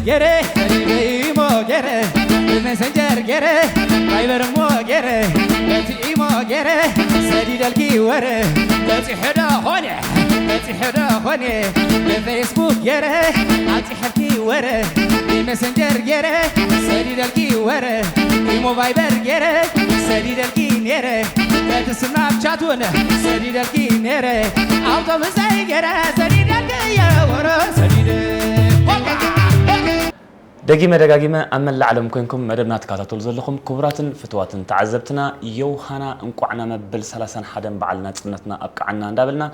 ገረ ሰዲደ ኢሞ ገረ ብመሰንጀር ገረ ቫይበር እሞ ገረ በቲ ኢሞ ገረ ሰዲደልኪ ወረ በፂሑ ዶ ኾነ በፂሑ ዶ ኾነ ብፌስቡክ ገረ ኣብፂሐልኪ ወረ ብመሰንጀር ገረ ሰዲደልኪ ወረ ኢሞ ቫይበር ገረ ሰዲደልኪ ነረ በቲ ስናፕቻት እውን ሰዲደልኪ ነረ ኣውቶቡሰይ ገረ ሰዲደልኪ የወረ ሰዲደ ደጊመ ደጋጊመ ኣብ መላእ ዓለም ኮንኩም መደብና ትከታተሉ ዘለኹም ክቡራትን ፍትዋትን ተዓዘብትና፣ ዮሃና እንቋዕና መበል ሰላሳን ሓደን በዓል ናጽነትና ኣብቅዓና እንዳበልና፣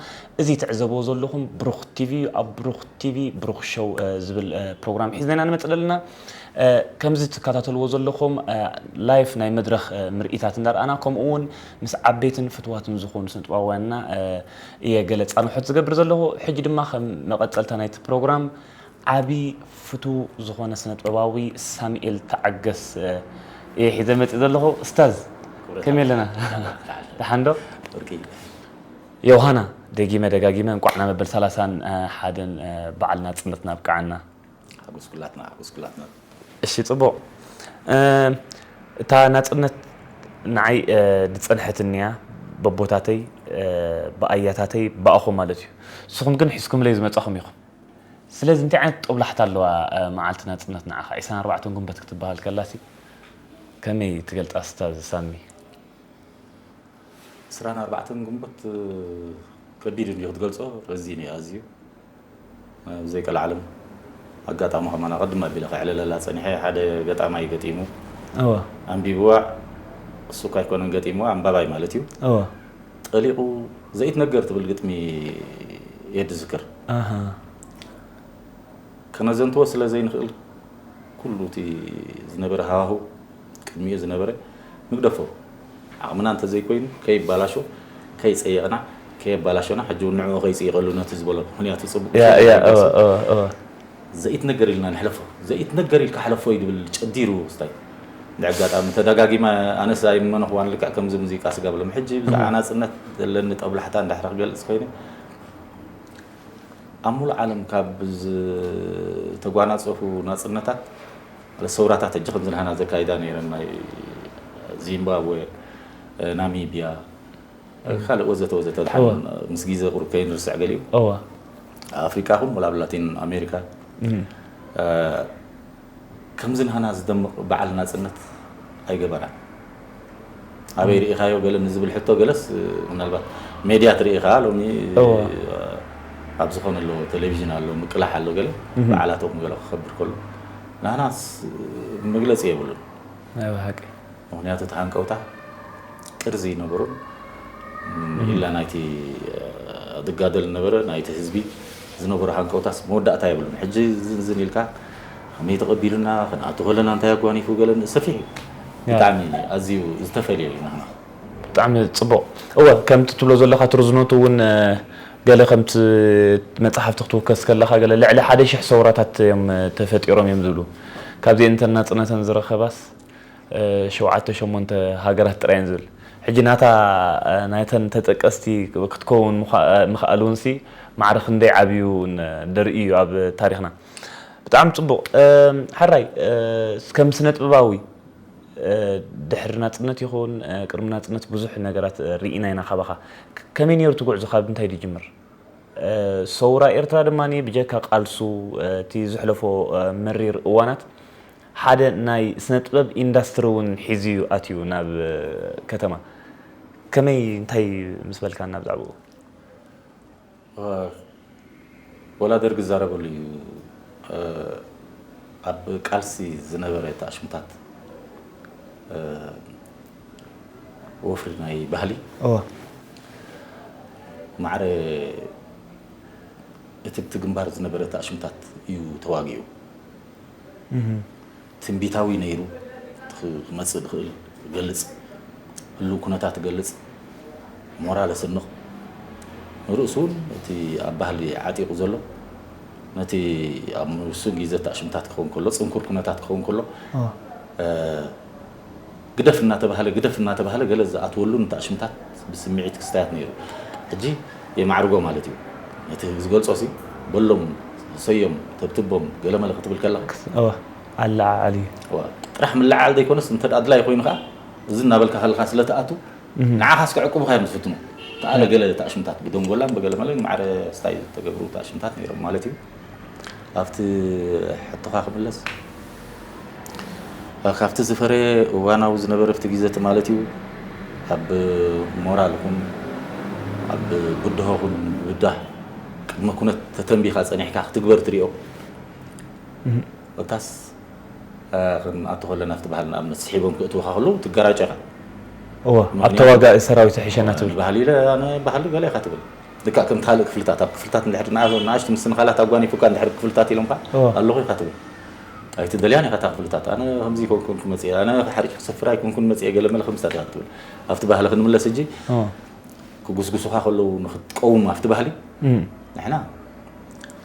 እዚ ትዕዘብዎ ዘለኹም ብሩኽ ቲቪ እዩ። ኣብ ብሩኽ ቲቪ ብሩኽ ሾው፣ እ፣ ዝብል፣ እ፣ ፕሮግራም ሒዝና ኢና ንመጽእ ዘለና። እ፣ ከምዚ ትከታተልዎ ዘለኹም፣ እ፣ ላይፍ ናይ መድረኽ፣ እ፣ ምርኢታት እንዳረኣና፣ ከምኡ እውን ምስ ዓበይትን ፍትዋትን ዝኾኑ ስነጥበባውያንና፣ እ፣ እየ ገለ ጻንሖት ዝገብር ዘለኹ። ሕጂ ድማ ከም መቐጸልታ ናይቲ ፕሮግራም ዓቢ ፍቱው ዝኾነ ስነጥበባዊ ሳሙኤል ተዓገስ፣ እ፣ እየ ሒዘ መጽእ ዘለኹ። እስታዝ፣ ክብረት ከመይ ኣለና? ኣምላኽ። ደሓን ዶ? ወርቂ። ዮሃና፣ ደጊመ ደጋጊመ እንቋዕ ናብ መበል ሰላሳን ሓደን፣ እ፣ በዓል ናጽነትና ኣብቅዓና። ሓጎስ ኩላትና፣ ሓጎስ ኩላትና። እሺ፣ ጽቡቕ። እ፣ እታ ናጽነት ንዓይ፣ እ፣ ዝጸንሐትኒ እያ፣ በቦታተይ፣ እ፣ ብኣያታተይ፣ ብኣኹም ማለት እዩ። ንስኹም ግን ሒዝኩምለይ ዝመጻኹም ኢኹም። ስለዚ እንታይ ዓይነት ጦብላሕታ ኣለዋ፣ እ፣ መዓልቲ ናጽነት ንዓኻ? ዒስራን ኣርባዕተን ግንቦት ክትበሃል ከላሲ ከመይ ትገልጻ እስታ ሳሚ? ዒስራን ኣርባዕተን ግንቦት፣ እ፣ ከቢድ እንዲዩ ክትገልጾ፣ ረዚን እዩ ኣዝዩ። እ፣ ብዘይቀልዓለም ኣጋጣሚ ከማን ኣቐድም ኣቢለ ከዕልለላ ጸኒሐ፣ ሓደ ገጣማይ ገጢሙ። እወ። ኣንቢብዋ፣ እሱ እኳ ኣይኮነን ገጢምዋ፣ ኣንባባይ ማለት እዩ። እወ። ጠሊቑ ዘይትነገር ትብል ግጥሚ እየ ዝዝክር። ኣሃ። ከነዘንትዎ ስለ ዘይንኽእል፣ ኩሉ እቲ ዝነበረ ሃዋህው፣ ቅድሚኡ ዝነበረ ንግደፎ። ዓቕምና እንተዘይኮይኑ፣ ከይባላሾ፣ ከይጸየቕና፣ ከየባላሾና፣ ሕጂ እውን ንዕኡ ከይጽይቐሉ ነቲ ዝበሎ ምኽንያቱ ጽቡቕ ያ፣ ያ፣ ይመስል። እወ፣ እወ፣ እወ። ዘይትነገር ኢልና ንሕለፎ። ዘይትነገር ኢልካ ሕለፎ እዩ ዝብል ጨዲሩ ስታይ። እንደ ኣጋጣሚ ተደጋጊመ፣ ኣነስ ኣይመነኽዋን ልክዕ ከምዚ ሙዚቃ ስጋብ ሎም ሕጂ ብዛዕባ እህ። ናጽነት ዘለኒ ጠብላሕታ እንድሕር ክገልጽ ኮይነ፣ ኣብ ሙሉእ ዓለም ካብ ዝተጓናጸፉ ናጽነታት፣ ሰውራታት ሕጂ ከምዚ ንሕና ዘካይዳ ነይረን ናይ ዚምባብወ፣ ናሚብያ፣ ካልእ ወዘተ ወዘተ፣ ድሓን እወ። ምስ ግዜ ቁሩብ ከይንርስዕ ገሊኡ። እወ። ኣፍሪቃ ኹን ወላ ኣብ ላቲን ኣሜሪካ፣ እም። እ፣ ከምዚ ናህና ዝደምቕ በዓል ናጽነት ኣይገበራን። ኣበይ እም። ርኢኻዮ ገለ ንዝብል ሕቶ ገለስ፣ ምናልባት ሜድያ ትርኢ ኢኻ ሎሚ፣ እወ። ኣብ ዝኾነ ኣሎ፣ ቴሌቪዥን ኣሎ፣ ምቅላሕ ኣሎ፣ ገለ እም። በዓላቶም ገለ ክኸብር ከሎ፣ ናህናስ መግለጺ የብሉን። ናይ ብሓቂ። ምኽንያቱ እቲ ሃንቀውታ ቅርዚ ይነበሮን፣ እም። ኢላ ናይቲ፣ እ፣ ዝጋደል ነበረ፣ ናይቲ ህዝቢ ዝነበሮ ሃንቀውታስ መወዳእታ የብሉን። ሕጂ ዝን ዝን ኢልካ ከመይ ተቐቢሉና፣ ክንኣቱ ከለና እንታይ ኣጓኒፉ ገለ ሰፊሕ እዩ። ያ። ብጣዕሚ ኣዝዩ ዝተፈልየ እዩ ናህና። ብጣዕሚ ጽቡቕ። እወ፣ ከምቲ ትብሎ ዘለኻ እቲ ርዝነቱ እውን፣ እ፣ ገለ ከምቲ መጽሓፍቲ ክትውከስ ከለኻ ገለ ልዕሊ ሓደ ሽሕ ሰውራታት እዮም፣ እ፣ ተፈጢሮም እዮም ዝብሉ። ካብዚአን እተን ናጽነተን ዝረኸባስ እ፣ ሸውዓተ ሸሞንተ ሃገራት ጥራይ እየን ዝብል። ሕጂ ናታ፣ እ፣ ናይተን ተጠቀስቲ ክትከውን ምዃ-፣ እ፣ ምኽኣል እውን ሲ ማዕረ ክንደይ ዓብዩ ን-፣ ደርኢ እዩ ኣብ ታሪኽና። ብጣዕሚ ጽቡቕ። እ፣ ሕራይ፣ እ፣ ከም ስነ ጥበባዊ፣ እ፣ ድሕሪ ናጽነት ይኹን፣ እ፣ ቅድሚ ናጽነት ብዙሕ ነገራት፣ እ፣ ርኢና ኢና ካባኻ። ከ-፣ ከመይ ነይሩ እቲ ጉዕዞ? ካብ እንታይ ድጅምር? እ፣ ሰውራ ኤርትራ ድማ ብጀካ ቃልሱ፣ እ፣ እቲ ዘሕለፎ፣ እ፣ መሪር እዋናት ሓደ ናይ ስነ ጥበብ ኢንዳስትሪ እውን ሒዙ እዩ ኣትዩ ናብ፣ እ፣ ከተማ። ከመይ፣ እንታይ ምስ በልካና ብዛዕባኡ? እ፣ ወላ ደርጊ ዝዛረበሉ እዩ። እ፣ ኣብ ቃልሲ ዝነበረ ተኣሽምታት፣ እ፣ ወፍሪ ናይ ባህሊ እወ። ማዕረ እቲ ብቲ ግንባር ዝነበረ ተኣሽምታት እዩ ተዋጊኡ። እህ። ትንቢታዊ ነይሩ፣ እቲ ክመጽእ ዝኽእል ገልጽ፣ ህሉው ኩነታት ገልጽ፣ ሞራል ኣስንቕ። ንርእሱ እውን እቲ ኣብ ባህሊ ዓጢቑ ዘሎ፣ ነቲ ኣብ ውሱን ግዜ ተኣሽምታት ክኸውን ከሎ፣ ጽንኩር ኩነታት ክኸውን ከሎ፣ ኣዎ። እ፣ ግደፍ እናተባህለ፣ ግደፍ እናተባህለ ገለ ዝኣትወሉ ንተኣሽምታት ብስምዒት ክስታያት ነይሩ። ሕጂ የማዕርጎ ማለት እዩ። ነቲ ዝገልጾ ሲ በሎም ሰዮም ተብትቦም ገለመለ ክትብል ከለኻ እወ ኣለዓዓል እዩ እዋ፣ ጥራሕ ምልዓል ዘይኮነስ እንተ ኣድላይ ኮይኑ ከዓ እዚ እናበልካ ከለካ ስለትኣቱ ንዓኻስ ክዕቅቡካ እዮም ዝፍትኑ። ተኣለ ገለ ተኣሽምታት ብደንጎላን ብገለመለን ማዕረ ስታይ ተገብሩ ተኣሽምታት ነይሮም ማለት እዩ። ኣብቲ ሕቶኻ ክምለስ ካብቲ ዝፈረየ እዋናዊ ዝነበረ ፍቲ ግዘቲ ማለት እዩ። ኣብ ሞራል ኹን ኣብ ብድሆ ኹን ብዳህ ቅድመ ኩነት ተተንቢኻ ፀኒሕካ ክትግበር ትሪኦ። እታስ ክንኣቱ ከለና ኣብቲ ባህል ንኣብነት ስሒቦም ክእትወካ ከለዉ ትገራጨኻ። እወ ኣብ ተዋጋኢ ሰራዊት ሕሸና ትብል ባህሊ ኢለ ኣነ ባህሊ ገለ ኢኻ ትብል። ልካ ከም ካልእ ክፍልታት ኣብ ክፍልታት እንድሕር ንኣሽቱ ምስንኻላት ኣጓኒፉካ እንድሕር ክፍልታት ኢሎምካ ኣለኹ ኢኻ ትብል። ኣይትደልያን ኢኻ እታ ክፍልታት ኣነ ከምዚ ኮንኩን ክመፅእ ኣነ ሓሪጭ ክሰፍር ኣይኮንኩን መፅእ ገለ መለ ከምስታት ኢኻ ትብል። ኣብቲ ባህሊ ክንምለስ እጂ ክጉስጉሱኻ ከለዉ ንክትቀውም ኣብቲ ባህሊ ንሕና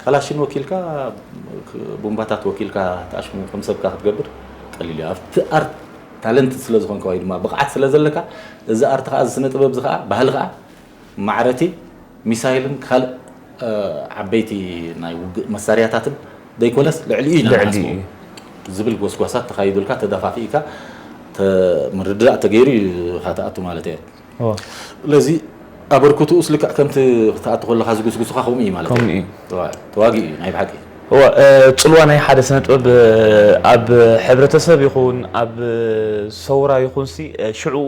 ካላሽን ወኪልካ ቡምባታት ወኪልካ ተኣሽሙ ከም ሰብካ ክትገብር ቀሊል እዩ ኣብቲ ኣርት ታለንት ስለ ዝኾንካ ወይ ድማ ብቕዓት ስለ ዘለካ እዚ ኣርት ከዓ እዚ ስነ ጥበብ እዚ ከዓ ባህሊ ከዓ ማዕረቲ ሚሳይልን ካልእ ዓበይቲ ናይ ውግእ መሳርያታትን ዘይኮነስ ልዕሊኡ ኢና ንሓስቦ ዝብል ጎስጓሳት ተኻይዱልካ ተዳፋፊእካ ምርድዳእ ተገይሩ እዩ ካተኣቱ ማለት እየ ስለዚ ኣበርክትኡ ስልክዕ ከምቲ ክትኣቱ ከለካ ዝጉስጉስካ ከምኡ እዩ ማለት እዩ ተዋጊ እዩ ናይ ብሓቂ እዋ ፅልዋ ናይ ሓደ ስነ ጥበብ ኣብ ሕብረተሰብ ይኹን ኣብ ሰውራ ይኹን ሲ ሽዕኡ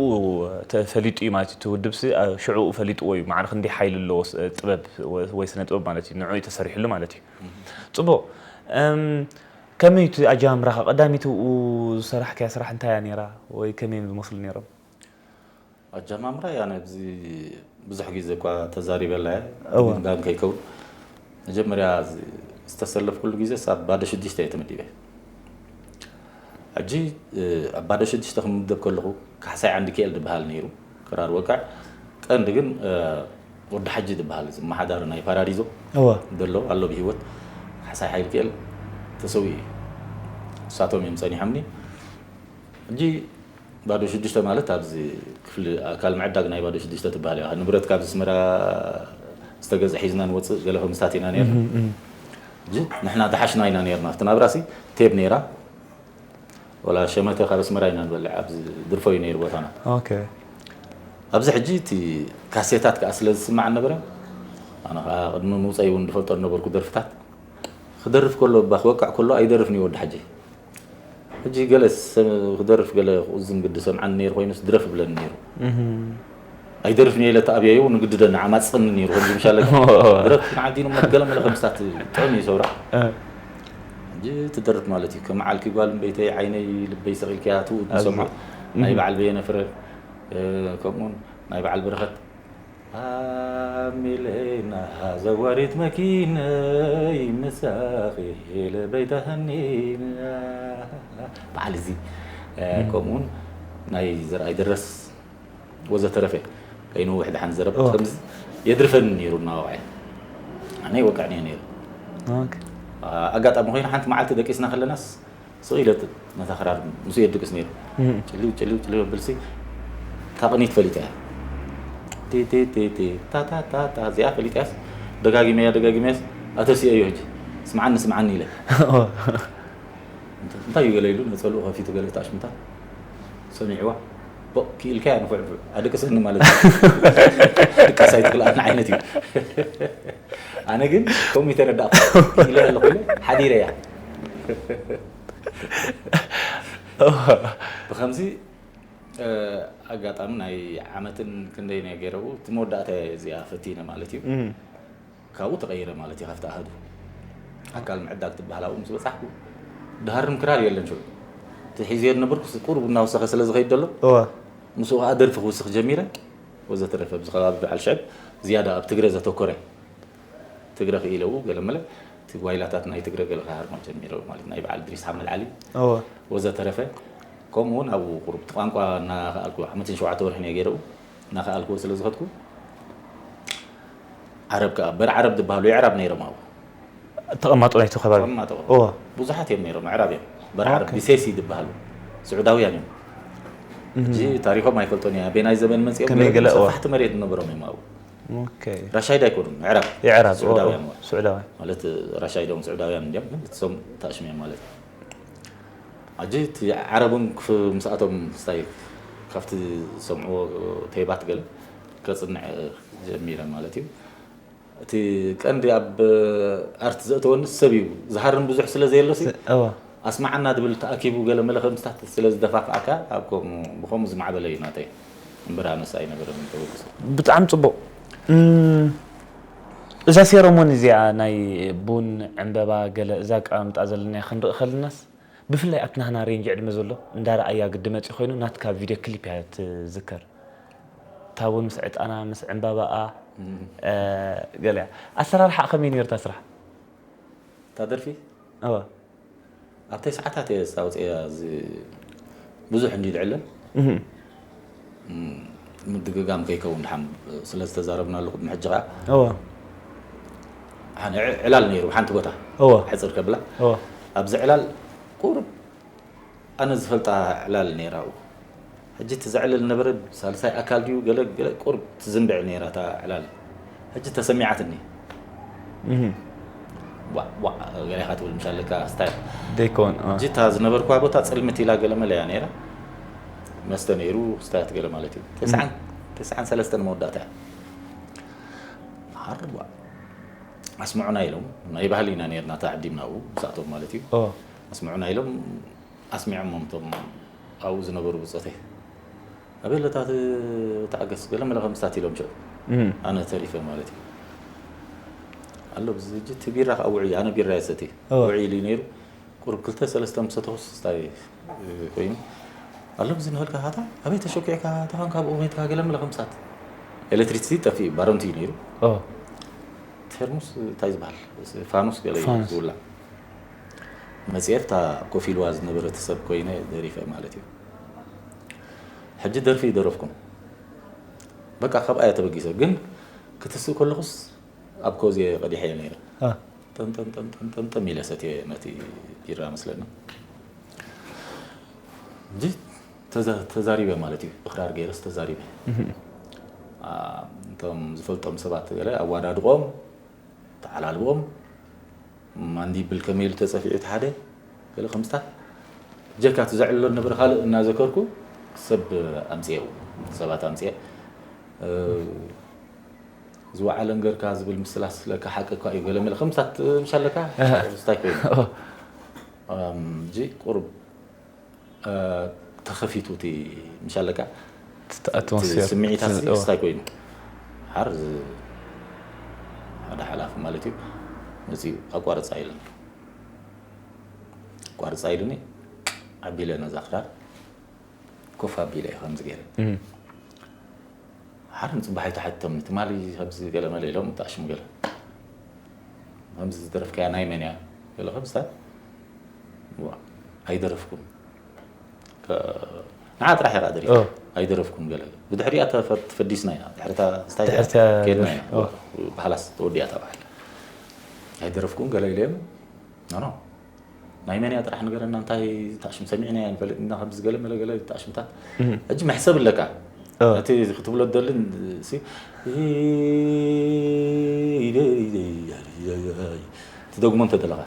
ተፈሊጡ እዩ ማለት እቲ ውድብ ሲ ሽዕኡ ፈሊጥዎ እዩ ማዕረ ክንደይ ሓይሊ ኣለዎ ጥበብ ወይ ስነ ጥበብ ማለት እዩ ንዑ ተሰሪሕሉ ማለት እዩ ፅቡቅ ከመይ እቲ ኣጀማምራኻ ቀዳሚት ኡ ዝሰራሕካያ ስራሕ እንታይ እያ ነይራ ወይ ከመይ ዝመስሉ ነይሮም ኣጀማምራ ያነ ኣብዚ ብዙሕ ግዜ እኳ ተዛሪበላ እየ እዋ። ግን ጋን ከይከውን መጀመርያ እዚ ዝተሰለፍኩሉ ግዜ ኣብ ባዶ ሽዱሽተ እየ ተመዲበ ሕጂ ኣብ ባዶ ሽዱሽተ ክምደብ ከለኹ ካሕሳይ ዓንዲ ክኤል ዝበሃል ነይሩ ክራር ወቃዕ ቀንዲ ግን ወዲ ሓጂ ዝበሃል ዝመሓዳሪ ናይ ፓራዲዞ እዋ ዘሎ ኣሎ ብሂወት ካሕሳይ ሓይል ክኤል ተሰዊኡ እዩ እሳቶም እዮም ፀኒሖምኒ ሕጂ ባዶ ሽዱሽተ ማለት ኣብዚ ክፍሊ ኣካል ምዕዳግ ናይ ባዶ ሽዱሽተ ትበሃል እያ ንብረት ካብ ኣስመራ ዝተገዝአ ሒዝና ንወፅእ ገለ ከምስታት ኢና ነርና ሕጂ ንሕና ዝሓሽና ኢና ነርና እቲ ናብራሲ ቴብ ነይራ ወላ ሸመተ ካብ ኣስመራ ኢና ንበልዕ ኣብዚ ድርፎ እዩ ነይሩ ቦታና ኦኬ ኣብዚ ሕጂ እቲ ካሴታት ከዓ ስለ ዝስማዕ ነበረ ኣነ ከዓ ቅድሚ ምውፀይ እውን ዝፈልጦ ዝነበርኩ ደርፍታት ክደርፍ ከሎ እባ ክወቅዕ ከሎ ኣይደርፍን እዩ ወዲ ሓጂ ሕጂ ገለ ሰብ ክደርፍ ገለ ክእዝን ግዲ ሰምዓኒ ነይሩ ኮይኑስ ድረፍ ይብለኒ ነይሩ ኣይደርፍን እየ ኢለ ተኣብየዮ ንግድደኒ ዓማፅፀኒ ነይሩ ከምዚ ምሻለ ድረፍ መዓልቲ ኢሎም ገለ መለ ከምስታት ጥዑም እዩ ሰውራ ሕጂ ትደርፍ ማለት እዩ ከመዓልኪ ጓል እምበይተይ ዓይነይ ልበይ ሰቂልክያ ትውድ ዝሰምዖ ናይ በዓል በየነ ፍረ ከምኡውን ናይ በዓል በረኸት ኣሚሌና ዘዋሪት መኪነይ ምሳኺ ልበይ ተሃኒና በዓል እዚ ከምኡውን ናይ ዘርኣይ ድረስ ወዘተረፈ ከይነውሕ ድሓን ዘረብ ከምዚ የድርፈኒ ነይሩ እናወቕዐ ኣነ ይወቅዕኒ እየ ነይሩ ኣጋጣሚ ኮይኑ ሓንቲ መዓልቲ ደቂስና ከለናስ ስቕ ኢለ ነታ ክራር ምስ የድቅስ ነይሩ ጭልው ጭልው ጭልው ብል ሲ እታ ቅኒት ፈሊጠ እያ ቴቴቴቴ ታታታታ እዚኣ ፈሊጠያስ ደጋጊመያ ደጋጊመያስ ኣተሲአዮ ሕጂ ስምዓኒ ስምዓኒ ኢለ እንታይ እዩ ገለ ኢሉ ነፀልኡ ከፊቱ ገለ ተኣሽምታት ሰሚዕዋ ቦእ ክኢልካያ ንፉዕፉዕ ኣደቅሰኒ ማለት እዩ ድቃስ ኣይትኽልኣኒ ዓይነት እዩ ኣነ ግን ከምኡ ይተረዳእኩ ኢለ ኣለኹ ኢለ ሓዲረ እያ ብከምዚ ኣጋጣሚ ናይ ዓመትን ክንደይ ናይ ገይረኡ እቲ መወዳእታ እዚኣ ፈቲነ ማለት እዩ ካብኡ ተቐይረ ማለት እዩ ካብቲ ኣሃዱ ኣካል ምዕዳግ ትበሃል ኣብኡ ምስ በፃሕኩ ድሃርም ክራር የለን ሽዑ እቲ ሒዝዮ ዝነበርኩ ቁሩብ እናወሰኸ ስለ ዝኸይድ ዘሎ እወ ምስኡ ከዓ ደርፊ ክውስኽ ጀሚረ ወዘተረፈ ኣብዚ ከባቢ በዓል ሽዕብ ዝያዳ ኣብ ትግረ ዘተኮረ ትግረ ክኢለዉ ገለመለ እቲ ጓይላታት ናይ ትግረ ገለ ክሃርማ ጀሚረ ማለት ናይ በዓል ድሪስ ሓመድ ዓሊ እወ ወዘተረፈ ከምኡ እውን ኣብኡ ቁሩብ እቲ ቋንቋ እናኸኣልኩ ዓመትን ሸውዓተ ወርሕን እየ ገይረኡ እናኸኣልኩዎ ስለ ዝኸድኩ ዓረብ ከዓ በርዓረብ ዝበሃሉ የዕራብ ነይሮም ኣብኡ ተቐማጦ ናይቲ ከባቢ ተቐማጦ እወ ብዙሓት እዮም ነይሮም ኣዕራብ እዮም በርዓረብ ኦኬ። ቢሴሲ ዝበሃሉ ስዑዳውያን እዮም ሕጂ ታሪኮም ኣይፈልጦን እየ ኣበናይ ዘበን መፅኦም ከመይ ገለ ገለ፣ እወ። ሰፋሕቲ መሬት ዝነበሮም እዮም ኣብኡ ኦኬ። ራሻይድ ኣይኮኑን፣ ኣዕራብ የዕራብ ስዑዳውያን ማለት ስዑዳውያን ማለት ራሻይዶም ስዑዳውያን እንዲም ግን እሶም ታሽሚያ ማለት ኣጂ እቲ ዓረብን ክፍ- ምስኣቶም ስታይ ካብቲ ዝሰምዕዎ ቴባት ገለ ከፅንዕ ጀሚረ ማለት እዩ። እቲ ቀንዲ ኣብ ኣርት ዘእተወኒ ሰብ እዩ። ዝሃርም ብዙሕ ስለ ዘየሎሲ እወ ኣስማዓና ድብል ተኣኪቡ ገለ መለ ከምስታት ስለ ዝደፋፍኣካ ኣብ ከምኡ ብኸምኡ ዝማዕበለ እዩ ናተይ። እምበር ኣነስ ኣይነበረን ተበግሶ። ብጣዕሚ ፅቡቅ። እም፣ እዛ ሴረሞኒ እዚኣ ናይ ቡን፣ ዕምበባ፣ ገለ እዛ ኣቀማምጣ ዘለና ክንርኢ ከለናስ ብፍላይ ኣብቲ ናህና ሬንጅ ዕድመ ዘሎ እንዳረኣያ ግዲ መፂ ኮይኑ ናትካ ቪድዮ ክሊፕ እያ ትዝከር። እታ ቡን ምስ ዕጣና ምስ ዕምበባኣ እ፣ ገለ እያ። ኣሰራርሓ ከመይ ነይሩ እታ ስራሕ? እታ ደርፊ እወ ኣብተይ ሰዓታት እየ ኣውፅእያ። እዚ ብዙሕ እንዲ ዝዕለል እህም። ምድግጋም ከይከውን ድሓን ስለ ዝተዛረብናሉ ቅድሚ ሕጂ ከዓ እወ ሓን- ዕላል ነይሩ ሓንቲ ቦታ እወ ሕፅር ከብላ እወ ኣብዚ ዕላል ቁሩብ ኣነ ዝፈልጣ ዕላል ነይራ ኣብኡ። ሕጂ እቲ ዘዕልል ነበረ ሳልሳይ ኣካል ድዩ ገለ ገለ ቁሩብ ትዝንብዕ ነይራ እታ ዕላል። ሕጂ ተሰሚዓትኒ። እህም። ዋዕ ዋዕ ገለ ኢኻ ትብል ምሻለካ ስታይል። ደይኮን እ። ሕጂ እታ ዝነበርኳ ቦታ ፅልምት ኢላ ገለ መለ እያ ነይራ። መስተ ነይሩ ስታያት ገለ ማለት እዩ። ተስዓን ተስዓን ሰለስተን መወዳእታ እያ። ሓር ዋዕ ኣስምዑና ኢሎም ናይ ባህሊ ኢና ነርና ተዓዲምና ኣብኡ ምስኣቶም ማለት እዩ። ኦ ኣስምዑና ኢሎም ኣስሚዖሞም እቶም ኣብኡ ዝነበሩ ብፆተይ ኣበለታት ተዓገስ ገለ መለ ከምስታት ኢሎም ሽዑ እም። ኣነ ተሪፈ ማለት እዩ። ኣሎ ብዚ ሕጂ እቲ ቢራ ከዓ ውዑይ ኣነ ቢራ የሰቲ እወ። ውዑይ ኢሉ ነይሩ። ቁሩብ ክልተ ሰለስተ ምሰተኹስ ስታይ ኮይኑ ኣሎ ብዚ ንበልካ ሃታ ኣበይ ተሸኪዕካ ተኻን ካብኡ ኮይትካ ገለ መለ ከምስታት ኤሌክትሪክሲቲ ጠፊኡ ባረንቲ እዩ ነይሩ። ኦ ቴርሙስ እንታይ ዝበሃል ፋኑስ ገለ እዩ ፋኑስ። ዝውላዕ መፅኤፍ እታ ኮፍ ኢልዋ ዝነበረት ሰብ ኮይነ ደሪፈ ማለት እዩ። ሕጂ ደርፊ ይደረፍኩም በቃ ካብኣ እየ ተበጊሰ ግን ክትስእ ከለኹስ ኣብ ኮዝ እየ ቀዲሐ እየ ነይረ። እ። ጠምጠምጠምጠምጠምጠም ኢለ ሰትየ ነቲ ቢራ መስለኒ እንጂ ተዛ- ተዛሪበ ማለት እዩ። እክራር ገይረስ ተዛሪበ። አ፣ እቶም ዝፈልጦም ሰባት ገለ ኣዋዳድቆም ተዓላልቦም ማንዲብል ከመይ ኢሉ ተፀፊዑ እቲ ሓደ ገለ ከምስታት ጀካ እቲ ዘዕልሎ ነበረ ካልእ እናዘከርኩ ሰብ ኣምፅኤ ሰባት ኣምፅኤ እ፣ ዝወዓለ እንገርካ ዝብል ምስላስ ለካ ሓቂ እኳ እዩ ገለ መለ ከምስታት ምሻለካ ኣሃ። ስታይ ኮይኑ ኦ እም፣ እንጂ ቁሩብ እ፣ ተኸፊቱ እቲ ምሻለካ እቲ ኣትሞስፌር ስምዒታት እቲ- ኦ። ስታይ ኮይኑ ሓር ዝ- ሓደ ሓላፊ ማለት እዩ መፅኡ ኣቋርፃ ኢሉኒ ኣቋርፃ ኢሉኒ ኣቢለ ነዛ ክዳን ኮፍ ኣቢለ እየ ከምዚ ገይረ እም። ሓደ ንፅባሕ ኣይተሓተምኒ ትማሊ ከምዚ ገለ መለ ኢሎም ተኣሽሙ ገለ ከምዚ ዝደረፍካያ ናይ መን እያ ገለ ከምስታት ዋ፣ ኣይደረፍኩን ከ- ንዓ ጥራሕ ኢኻ ደሪፍ ኦ። ኣይደረፍኩን ገለ ብድሕሪኣ ተፈ- ተፈዲስና ኢና ድሕሪታ ስታይ ድሕሪታ ከድና ደርፊ፣ ኢና ኦ። ብሓላስ ተወዲኣ ተባሃል ኣይደረፍኩን ገለ ኢለ ኖ ኖ ናይ መን እያ ጥራሕ ንገረና እንታይ ተኣሽም ሰሚዕና እያ ንፈልጥ ኢና ከምዚ ገለ መለ ገለ ተኣሽምታት እም። ሕጂ መሕሰብ ኣለካ ኦ። እቲ ክትብሎ ደልን ሲ ትደግሞ እንተ ደለኻ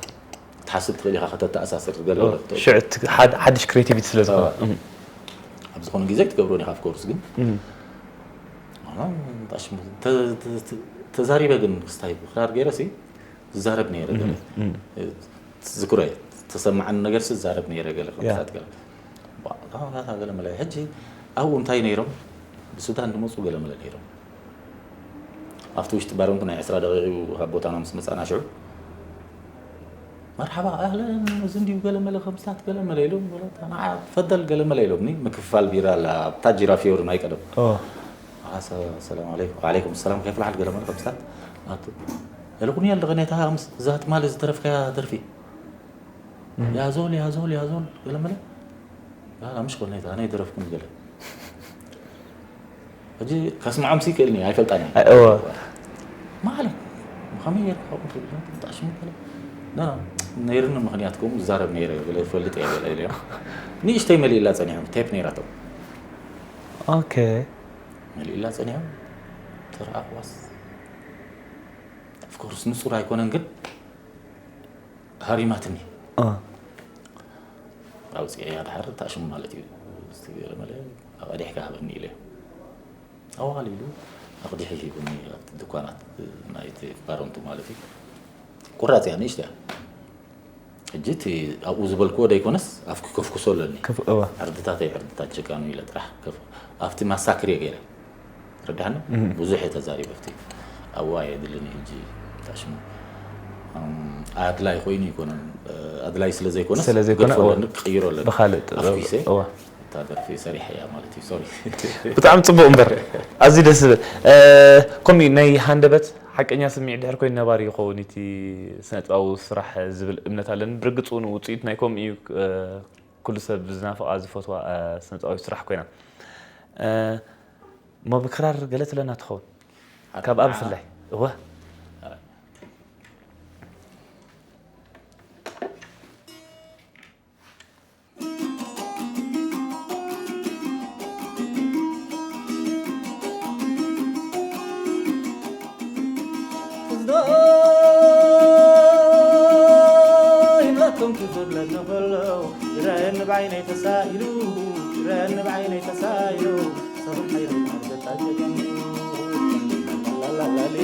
ትሓስብ ትኽእል ኢኻ ከተተኣሳስር ገለ ኦ፣ ሽዑ እቲ ሓድ- ሓድሽ ክሬቲቪቲ ስለ ዝኾነ ኦ። ኣብ ዝኾነ ግዜ ክትገብሮ ኢኻ ኮርስ ግን እም። ኣና ታሽሙ ተ- ተ- ተ- ተዛሪበ ግን ክስታይ ክራር ገይረ ሲ ዝዛረብ ነይረ ገለ እም። ዝክሮ ተሰማዓኒ ነገር ሲ ዝዛረብ ነይረ ገለ ያ። ከምሳት ገለ ባታ ገለ መለ ሕጂ ኣብኡ እንታይ ነይሮም ብሱዳን ዝመፁ ገለ መለ ነይሮም ኣብቲ ውሽጢ ባረንቱ ናይ ዕስራ ደቂቕ ካብ ቦታና ምስ መፃና ሽዑ መርሓባ ኣህለን እዚ እንዲዩ ገለ መለ ከምስታት ገለ መለ ኢሎም ንዓ ፈደል ገለ መለ ኢሎምኒ ምክፍፋል ቢራ ኣላ ኣብታ ጂራ ፊዮሪ ናይ ቀደም ኦ ሰላም ዓለይኩም ወዓለይኩም ሰላም ከይፍ ልሓል ገለ መለ ከምስታት ኣቱ الأغنية اللي غنيتها أمس ذات مال ዝደረፍካያ ደርፊ ያዞል ያዞል ያዞል ገለ መለ لا لا مش غنيتها أنا ኣይደረፍኩን ገለ ሕጂ ከስምዖም ሲ ክእልኒ ኣይፈልጣን እየ እወ ማለት ብኸመይ ጌርካ ካብኡ ትብል ጣሽሙ ገለ ና ነይርኒ ምኽንያት ከምኡ ዝዛረብ ነይረ ገለ ዝፈልጥ እየ ገለ ኢለ ንእሽተይ መሊእላ ፀኒሖም ቴፕ ነይራቶም ኦኬ መሊእላ ፀኒሖም ተረኣኽዋስ ኮርስ ንጹር ኣይኮነን ግን ሃሪማትኒ። ኣውፅኤያ ድሓር ታሽሙ ማለት እዩ። እስቲ ገለ መለ ኣቐዲሕካ ሃበኒ ኢለ ኣዋል ኢሉ ኣቕዲሒ ሂቡኒ። ኣብቲ ድኳናት ናይቲ ባረንቱ ማለት እዩ። ቁራፅ እያ ንእሽቶ እያ። ሕጂ እቲ ኣብኡ ዝበልክዎ ደይኮነስ ኣፍኪ ከፍኩሶ ኣለኒ። ከፍ- እዋ። ዕርድታተይ ዕርድታት ጀጋኑ ኢለ ጥራሕ ከፍ- ኣብቲ ማሳክር እየ ገይረ። ረዳሕኒ ብዙሕ እየ ተዛሪበ ኣብቲ ኣብዋ የድልኒ ሕጂ ታሽሙ ኣድላይ ኮይኑ ይኮነን። ኣድላይ ስለ ዘይኮነ ስለ ዘይኮነ፣ ገድፎ እዋ። ኣለኒ ክቅይሮ ኣለኒ ብኻልእ ጥበብ፣ ኣፍኪሰ እዋ። እታ ደርፊ ሰሪሐ እያ ማለት እዩ። ሶሪ። ብጣዕሚ ጽቡቕ እምበር፣ ኣዝዩ ደስ ዝብል። ከምኡ ናይ ሃንደበት ሓቀኛ ስምዒት ድሕር ኮይኑ ነባሪ ይኸውን እቲ ስነጥበባዊ ስራሕ ዝብል እምነት ኣለኒ። ብርግጽ እውን ውጽኢት ናይ ከምኡ እዩ። ኩሉ ሰብ ዝናፍቓ ዝፈትዋ ስነጥበባዊ ስራሕ ኮይና። እሞ ብክራር ገለ ትብለና ትኸውን? ሓደ ካብኣ ንዓኣ? ብፍላይ። እወ። ይብለኩም ትዝብለኒ ከሎ ይረኣየኒ ብዓይነይ ተሳኢሉ ይረኣየኒ ብዓይነይ ተሳኢሉ ሰብን ሓይርን ዓርገት ኣልገገም ላላላሊ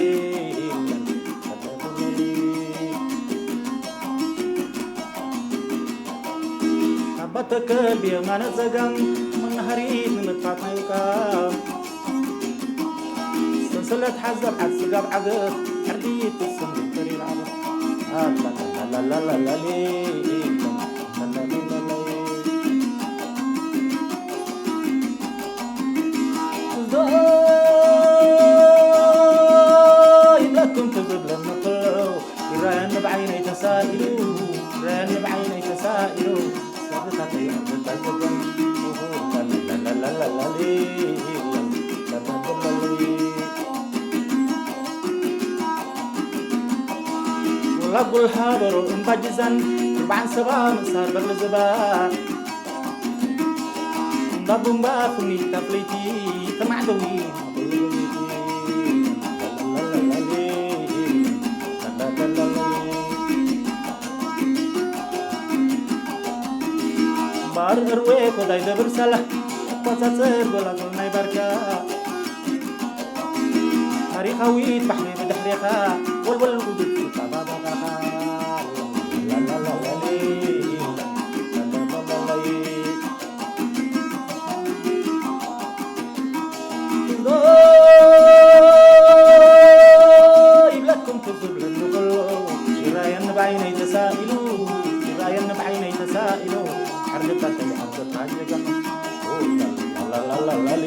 ካብ ባተከል ብየማነ ጸጋም መናሃሪት ንምጥፋት ናይ ውቃም ሰንሰለት ሓዘብ ዓድ ስጋብ ዓገብ ዕርዲ ትስም ተሪር ዓገብ ኣላላላላላሊ ይብለኩም ትዝብለኒ ከሎ ይረኣየኒ ብዓይነይ ተሳኢሉ ይረኣየኒ ብዓይነይ ተሳኢሉ ሰብታተይ ዕርድታት ዘበን ላላላላሊ ላላላላሊ ወላ ጉልሃ በሮ እምባ ጅዛን ርብዓን ሰባ ምእሳር በርሊ ዝባ እምባ ቡምባ ፍሚት ኣፍለይቲ ተማዕደዊ ባር እርዌ ኮዳይ ደብር ሳላ ኣቆጻጽር ጎላጎል ናይ ባርካ ታሪኻዊት ባሕሪ ብድሕሬኻ ወልወል ውድድ ጣባባኻ ላላላላሊ ላላላላሊ ይብለኩም ትዝብለኒ ከሎ ይራየኒ ብዓይነይ ተሳኢሉ ይራየኒ ብዓይነይ ተሳኢሉ ዓርገታተይ ዓርገታ ጀጋኑ ላላላላሊ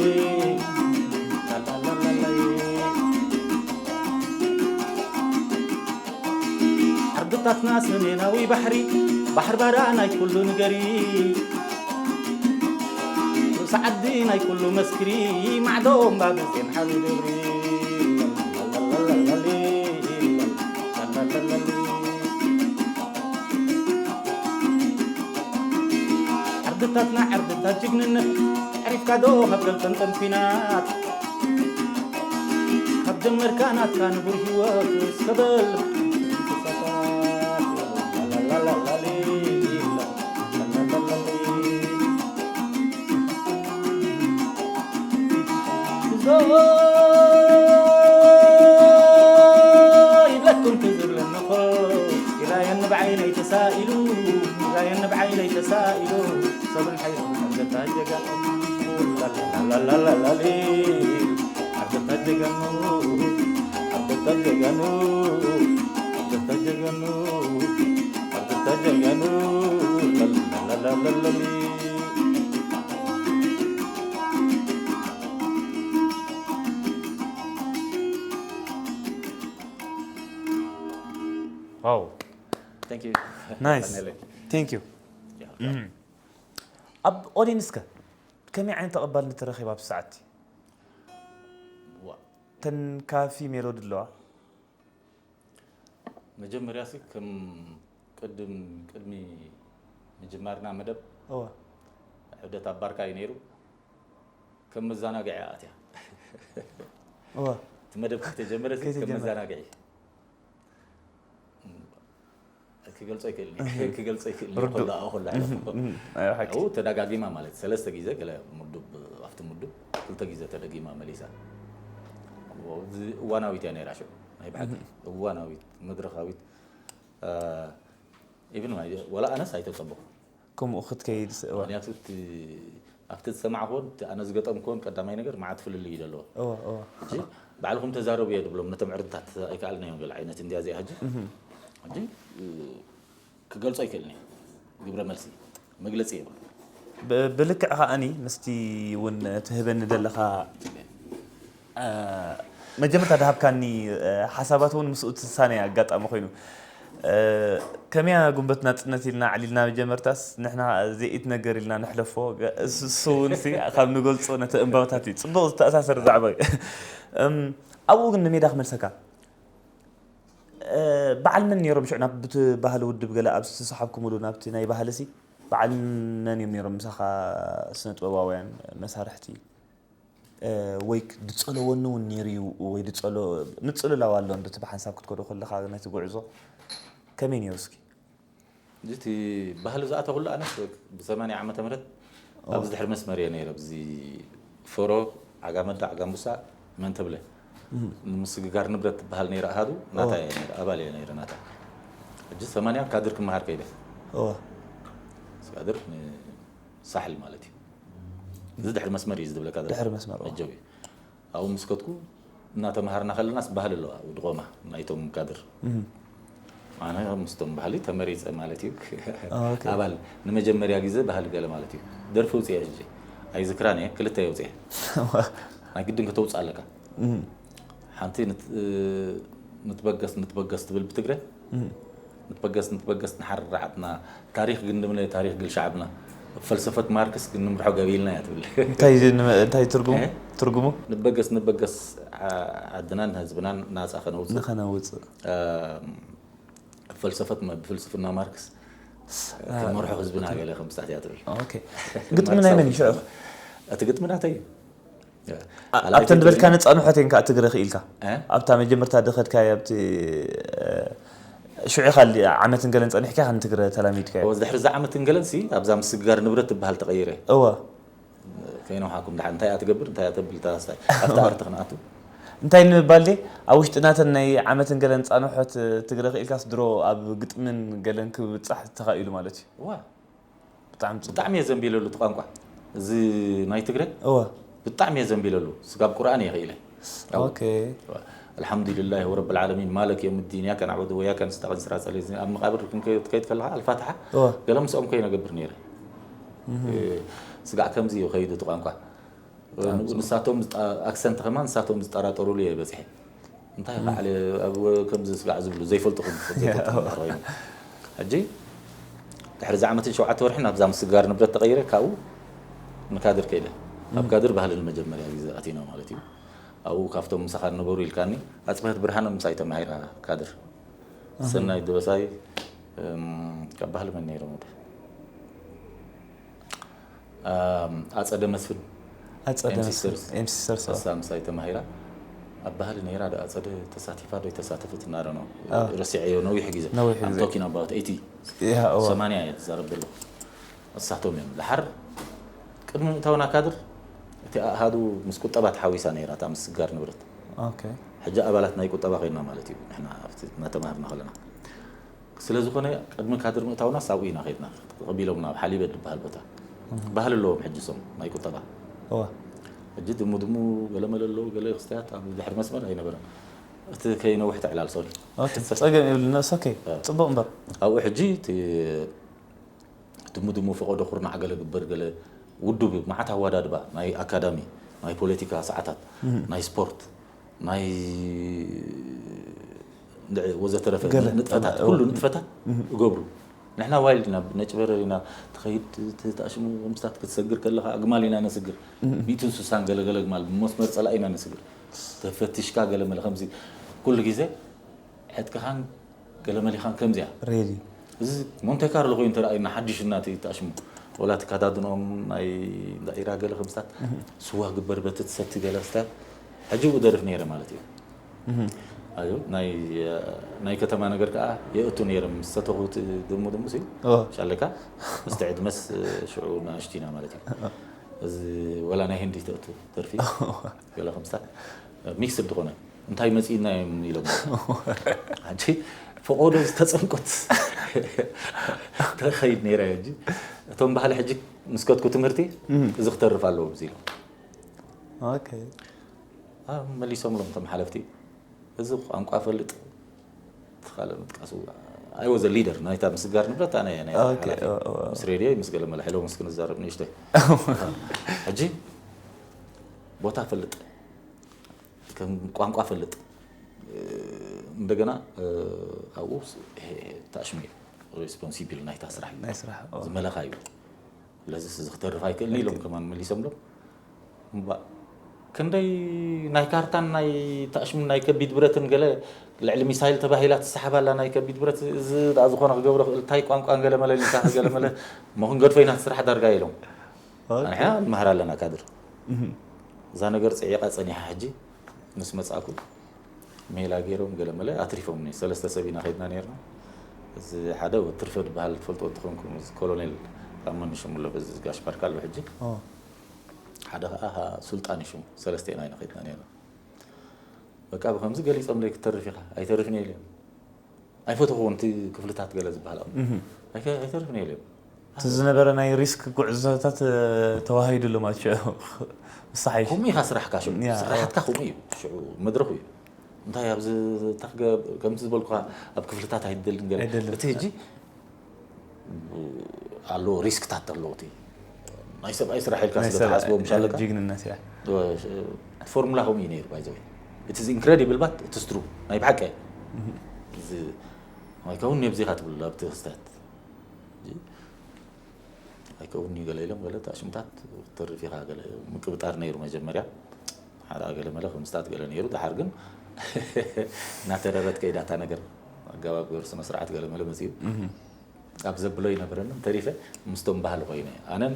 ላላላላሊ ዓርግታትና ሰሜናዊ ባሕሪ ባሕር ባራ ናይ ኩሉ ንገሪ ርእሲ ዓዲ ናይ ኩሉ መስክሪ ማዕዶ እምባ ብዜን ሓዊ ደብሪ ዓርግታትና ዓርግታት ጅግንነት ዕሪፍካ ዶ ካብ ገልጠንጠን ኲናት ካብ ጀመርካ ናትካ ንቡር ህይወት እስከ በል ይብለኩም ትዝብለኒ ኾ ይራየኒ ብዓይነይ ተሳኢሉ ይራየኒ ብዓይነይ ተሳኢሉ ሰብን ሓይልን ሓገታ ጀጋኑ ላላላላሊ ሓገታ ጀጋኑ ሓገታ ጀጋኑ ሓገታ ጀጋኑ ሓገታ ጀጋኑ ላላላላሊ ዋው Thank you. ናይስ። Finally. Thank you. Yeah. ኣብ ኦዲንስ ከ ከመይ ዓይነት ተቐባልነት ረኺባ ኣብዚ ሰዓት? ዋ። ተን ካፊ ሜሎዲ ኣለዋ? መጀመርያ ሲ ከም ቅድም ቅድሚ ምጅማርና መደብ እወ። ዕብደት ኣብ ባርካ እዩ ነይሩ። ከም መዘናግዒ ኣትያ። እወ። እቲ መደብ ከተጀመረ ሲ ከም ከይተጀመረ። መዘናግዒ። ክገልጾ ኣይክእልን እየ። ክገልጾ ኣይክእልን እየ። ርዱእ። ኮላ ኮላ እህ፣ እህ፣ ኣይ፣ ሓቂ። ኣብኡ ተደጋጊማ ማለት ሰለስተ ግዜ ገለ ምዱብ ኣብቲ ምዱብ ክልተ ግዜ ተደጊማ መሊሳ። እዚ እዋናዊት እያ ነይራ ሽዑ ናይ ብሓቂ እዋናዊት መድረኻዊት። ኢቭን ወላ ኣነስ ኣይተጸበኹ። ከምኡ ክትከይድ ስ- እዋ። ምክንያቱ እቲ ኣብቲ ዝሰማዕኩዎን እቲ ኣነ ዝገጠምኩዎን ቀዳማይ ነገር መዓት ፍልልይ እዩ ዘለዎ። እዋ እዋ። ሕጂ ባዕልኹም ተዛረቡ እየ ድብሎም ነቶም ዕርድታት ኣይከኣልናዮም ገለ ዓይነት እንድያ እዚኣ ሕጂ። ሕጂ ክገልጾ ኣይክእልን እየ። ግብረ መልሲ መግለጺ የብሉ። ብ- ብልክዕ ከዓኒ ምስቲ እውን ትህበኒ ዘለኻ እ፣ መጀመርታ ድሃብካኒ እ፣ ሓሳባት እውን ምስኡ ትሳነ ኣጋጣሚ ኮይኑ እ፣ ከመያ ጉንበት ናፅነት ኢልና ኣዕሊልና መጀመርታስ ንሕና ዘይት ነገር ኢልና ንሕለፎ ገ- እሱ እሱ እውን ሲ ካብ ንገልፆ ነቲ እንባብታት እዩ ፅቡቅ ዝተኣሳሰር ዛዕባ እዩ እም፣ ኣብኡ ግን ንሜዳ ክመልሰካ እ፣ በዓል መን ነይሮም ሽዑ ናብ ብቲ ባህሊ ውድብ ገለ ኣብ ዝተሰሓብኩምሉ ናብቲ ናይ ባህሊ ሲ በዓል መን እዮም ነይሮም ምሳኻ ስነ ጥበባውያን መሳርሕቲ ወይ ድጸለወኒ እውን ነይሩ እዩ ወይ ድጸሎ ምጽልላው ኣሎ እንዶ እቲ ብሓንሳብ ክትከዶ ከለኻ ነቲ ጉዕዞ ከመይ ነይሩ እስኪ እቲ ባህሊ ዝኣተኹሉ ኣነስ ብ80 ዓመተ ምህረት ኣብዚ ድሕሪ መስመር እየ ነይረ ኣብዚ ፈሮ ዓጋመዳ ዓጋምቡሳ መን ተብለ ንምስግጋር ንብረት ትበሃል ነይረ ኣሃዱ ናታ እየ ነይረ ኣባል እየ ነይረ ናታ ሕጂ 80 ካድር ክመሃር ከይደ እወ ካድር ሳሕል ማለት እዩ እዚ ድሕሪ መስመር እዩ ዝብለካ ዘሎ። ድሕሪ መስመር እወ መጀው እዩ ኣብኡ ምስ ከድኩ እናተምሃርና ከለናስ ባህሊ ኣለዋ ድቆማ ናይቶም ካድር ኣነ ምስቶም ባህሊ ተመሪፀ ማለት እዩ ኦኬ። ኣባል ንመጀመርያ ግዜ ባህሊ ገለ ማለት እዩ ደርፊ ውፅአ ሕጂ ኣይዝክራን እየ ክልተ እየ ውፅአ ናይ ግድን ከተውፅእ ኣለካ ሓንቲ ንት- ንትበገስ ንትበገስ ትብል ብትግረ ንትበገስ ንትበገስ ንሓርር ዓድና ታሪክ ግንድምለ ታሪክ ግል ሻዕብና ፈልሰፈት ማርክስ ግን ንምርሖ ገቢልና እያ ትብል እንታይ እዚ ንመ- እንታይ ትርጉሙ እ? ትርጉሙ ንበገስ ንበገስ ዓ- ዓድናን ህዝብናን ናፃ ከነውፅእ ንኸነውፅእ እ፣ ፈልሰፈት መ- ብፍልስፍና ማርክስ ክንመርሖ ህዝብና ገለ ከምስታት እያ ትብል ኦኬ ግጥሚ ናይ መን እዩ ሽዑ እቲ ግጥሚ ናተይ እዩ ኣብተን ዝበልካ ነፃንሖት እየን ከዓ ትግረ ክኢልካ እ? ኣብታ መጀመርታ ድኸድካዮ ኣብቲ እ፣ ሽዑ ኢኻ ዓመትን ገለን ፀኒሕካ ኢኻ ንትግረ ተላሚድካዮ ወዝ ድሕሪ እዛ ዓመትን ገለንሲ ኣብዛ ምስግጋር ንብረት ትበሃል ተቐይረ እወ ከይነውሓኩም ድሓን እንታይ እያ ትገብር እንታይ እያ ተብል ታስታይ ኣብቲ ኣርቲ ክንኣቱ እንታይ ንምባል ደ ኣብ ውሽጢ ናተን ናይ ዓመትን ገለን ፃንሖት ትግረ ክኢልካስ ድሮ ኣብ ግጥምን ገለን ክብፃሕ ተኻኢሉ ማለት እዩ ዋ ብጣዕሚ ፅቡቅ ብጣዕሚ እየ ዘንቢለሉ እቲ ቋንቋ እዚ ናይ ትግረ እወ ብጣዕሚ እየ ዘንቢለሉ ስጋብ ቁርኣን እየ ክኢለ ኦኬ الحمد لله رب العالمين مالك يوم الدين إياك نعبد وإياك نستعين صراط الذين ኣብ መቃብር ክንከይድ ከለካ ኣልፋትሓ እወ ገለ ምስኦም ከይነ ገብር ነይረ ስጋዕ ከምዚ እዩ ከይዱ እቲ ቋንቋ ንሳቶም ዝጠ- ኣክሰንት ከማን ንሳቶም ዝጠራጠሩሉ እየ በፅሐ እንታይ ባዕለ ኣብ ከምዚ ስጋዕ ዝብሉ ዘይፈልጥኹም ዘይፈልጥኹም ኮይኑ ሕጂ ድሕሪ ዛ ዓመትን ሸውዓተ ወርሕን ኣብዛ ምስጋር ንብረት ተቐይረ ካብኡ ንካድር ከይደ ኣብ ካድር ባህሊ ንመጀመርያ ግዜ ኣቲና ማለት እዩ ኣብኡ ካብቶም ምሳኻ ነበሩ ኢልካኒ ኣፅብሀት ብርሃነ ምሳይ ተማሂራ ካድር ሰናይ ደበሳይ እም፣ ካብ ባህሊ መን ነይሮም ወደ ኣም፣ ኣፀደ መስፍን ኣፀደ ኤም መስፍን ሲስተርስ። ኤም ሲስተርስ እሳ ምሳይ ተማሂራ ኣብ ባህሊ ነይራ ዶ ኣፀደ ተሳቲፋ ዶ ተሳተፈት እናረ ነው ኣዎ። ረሲዐዮ ነዊሕ ግዜ ነዊሕ ግዜ። I'm talking about eighty ያ እወ ሰማንያ እየ ትዛረብ ዘሎ እሳቶም እዮም ድሓር ቅድሚ ምእታውና ካድር እቲ ኣሃዱ ምስ ቁጠባ ተሓዊሳ ነይራ እታ ምስጋር ንብረት ኦኬ ሕጂ ኣባላት ናይ ቁጠባ ኮይና ማለት እዩ ንሕና ኣብቲ እናተማሃርና ከለና ስለ ዝኾነ ቅድሚ ካድር ምእታውና ሳብኡ ኢና ከድና ተቐቢሎምና ኣብ ሓሊበ ዝበሃል ቦታ ባህሊ ኣለዎም ሕጂ ሶም ናይ ቁጠባ እወ ሕጂ ድሙ ድሙ ገለ መለ ኣለዉ ገለ ክስተያት ኣብ ድሕሪ መስመር ኣይነበረን እቲ ከይነውሕ ተዕላል ሶሪ ኦኬ ጸገም የብልና ኦኬ ጽቡቕ እምበር ኣብኡ ሕጂ እቲ ድሙ ድሙ ፈቐዶ ኩርናዕ ገለ ግበር ገለ ውዱብ እዩ መዓት ኣወዳድባ ናይ ኣካዳሚ ናይ ፖለቲካ ሰዓታት ናይ ስፖርት ናይ እንድዒ ወዘተረፈ ገለ። ንጥፈታት እዎ። ኩሉ ንጥፈታት እገብሩ ንሕና ዋይልድ ኢና ነጭበረር ኢና ትኸይድ ት- ተኣሽሙ ምስታት ክትሰግር ከለኻ ኣግማል ኢና ነስግር ሚእትን ስሳን ገለገለ ኣግማል ብመስመር ፀላእ ኢና ነስግር ተፈቲሽካ ገለመለ ከምዚ ኩሉ ግዜ ዕጥቅኻን ገለመሊኻን ከምዚያ ሬዲ እዚ ሞንቴ ካርሎ ኮይኑ ተረኣዩና ሓድሽ እናቲ ተኣሽሙ ወላ ተካዳድንኦም ናይ እንዳ ኢራ ገለ ከምስታት ስዋ ግበር በቲ ትሰቲ ገለ ስታት ሕጂ ብኡ ደርፍ ነይረ ማለት እዩ እዩ ናይ ናይ ከተማ ነገር ከዓ የእቱ ነይሮም ዝተተኹት ድሙ ድሙ ሲ ኦ፣ ሻለካ ምስቲ ዕድመስ ሽዑ ንኣሽቲና ማለት እዩ። እዚ ወላ ናይ ህንዲ ተእቱ ደርፊ ገለ ከምስታት ሚክስድ ዝኾነ እንታይ መፂእና እዮም ኢሎም። ሓንቲ ፈቆዶ ዝተፀንቆት ተኸይድ ነይራ እየ እንጂ እቶም ባህሊ ሕጂ ምስ ከድኩ ትምህርቲ እዚ ክተርፍ ኣለዎ ብዚ ኢሎም። ኦኬ። መሊሶምሎም እቶም ሓለፍቲ እዚ ቋንቋ ፈልጥ ትኻለ ምጥቃሱ። I was a leader ናይታ ምስጋር ንብረት ኣነ ናይ ኦኬ፣ ሓላፊ ኦ፣ ኦ፣ ኦ። ምስ ሬድዮ ምስ ገለ መለ ሄሎ ምስ ክንዛረብ ንእሽተይ ሕጂ ቦታ ፈልጥ ከም ቋንቋ ፈልጥ እንደገና ኣብኡ ታሽሙ ሬስፖንሲብል ናይታ ስራሕ እዩ ናይ ስራሕ ኦ፣ ዝመለኻ እዩ ለዚ እዚ ክተርፍ ኣይክእልን ኢሎም ከማን መሊሶምሎም እምባ ክንደይ ናይ ካርታን ናይ ታሽምን ናይ ከቢድ ብረትን ገለ ልዕሊ ሚሳይል ተባሂላ ትሰሓብ ኣላ ናይ ከቢድ ብረት እዚ ደኣ ዝኾነ ክገብሮ ክእል እንታይ ቋንቋን ገለ መለ ልካ ገለ መለ እሞ ክንገድፎ ኢና ስራሕ ዳርጋ ኢሎም ኦኬ። ኣንሕና ንመሃር ኣለና ካድር እህ፣ እዛ ነገር ፅዒቃ ፀኒሓ ሕጂ ምስ መፃእኩ ሜላ ገይሮም ገለ መለ ኣትሪፎምኒ ሰለስተ ሰብ ኢና ከይድና ነርና እዚ ሓደ ወትርፈ ዝበሃል ትፈልጦ እንትኾንኩም እዚ ኮሎኔል ራመን ሽሙ ኣሎ በዚ ጋሽ ባርካ ኣሎ ሕጂ ኦ፣ ሓደ ከዓ ሱልጣን እዩ ሽሙ ሰለስተ ኢና ኢና ከይድና ነርና በቃ ብከምዚ ገሊፆምለይ ክትተርፍ ኢኻ ኣይተርፍን እየ ኢሎም ኣይፈተኹ እቲ ክፍልታት ገለ ዝበሃል ኣብ እህ። ኣይከ- ኣይተርፍን እየ ኢሎም እቲ ዝነበረ ናይ ሪስክ ጉዕዞታት እ፣ ተዋሂዱሉ ማለት እዩ። ምሳሓይ ከምኡ ኢኻ ስራሕካ ሽዑ ያ፣ ስራሓትካ ከምኡ እዩ ሽዑ መድረኹ እዩ እንታይ ኣብዚ ታክገ- ከምቲ ዝበልኩኻ ኣብ ክፍልታት ኣይደልን ገለ ኣይደልን። እቲ ሕጂ ኣሎ ሪስክታት ኣለዎ እቲ ናይ ሰብኣይ ስራሕ ኢልካ ናይ ስለ ሰብ ትሓስቦ ምሽ ኣለካ ጅግንነት እያ። እቲ ፎርሙላ ከምኡ እዩ ነይሩ ባይዘወይ እቲ ኢንክሬዲብል ባት እቲ ስትሩ ናይ ብሓቂ እዚ ኣይከውን ነብዚኻ ትብሉ ኣብቲ ክስተት ኣይከውን እዩ ገለ ኢሎም ገለ ታሽምታት ተርፍ ኢኻ ገለ ምቅብጣር ነይሩ መጀመርያ ሓደ ገለ መለ ከምስታት ገለ ነይሩ ድሓር ግን እናተረረት ከይዳታ ነገር ኣገባብ ገሩ ስነ ስርዓት ገለ መለ መፅኡ ኣብ ዘብሎ ይነብረንን ተሪፈ ምስቶም ባህሊ ኮይነ ኣነን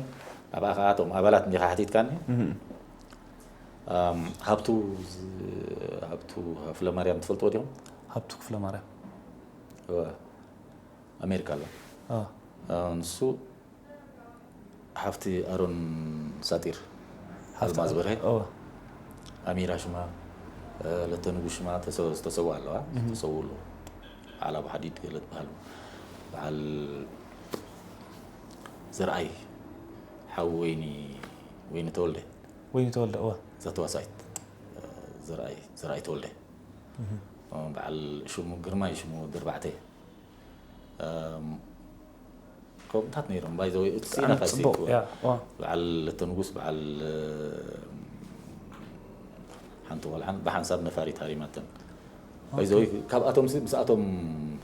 ኣብኣ ከዓ እቶም ኣባላት እንዲኻ ሓቲትካኒ ኣም፣ ሃብቱ ዝ- ሃብቱ ሃፍለ ማርያም ትፈልጥዎ ዲኹም ሃብቱ ክፍለ ማርያም እወ፣ ኣሜሪካ ኣሎ ኦ፣ ኣም፣ ንሱ ሓፍቲ ኣሮን ሳጢር ሃብቲ ኣልማዝ በርሀ ኦ፣ ኣሚራ ሽማ እ፣ ለተንጉ ሽማ ተሰ- ዝተሰውኣ ኣለዋ ዝተሰው ኣለዉ በዓል ኣብ ሓዲድ ገለ ትበሃሉ በዓል ዘርኣይ ሓዊ ወይኒ ወይኒ ተወልደ ወይኒ ተወልደ ኦ፣ እዛ ተዋሳኢት እ፣ ዘርኣይ ዘርኣይ ተወልደ እ፣ በዓል ሽሙ ግርማይ ሽሙ ድርባዕተ እም፣ ከምኡታት ነይሮም ባይዘወይ እቲ ብጣዕሚ ናፋሲ ፅቡቅ ያ ኦ፣ በዓል ለተንጉስ በዓል ሓንቲ ቆልዓን ብሓንሳብ ነፋሪት ሃሪማተን ባይዘወይ ካብኣቶም ምስኣቶም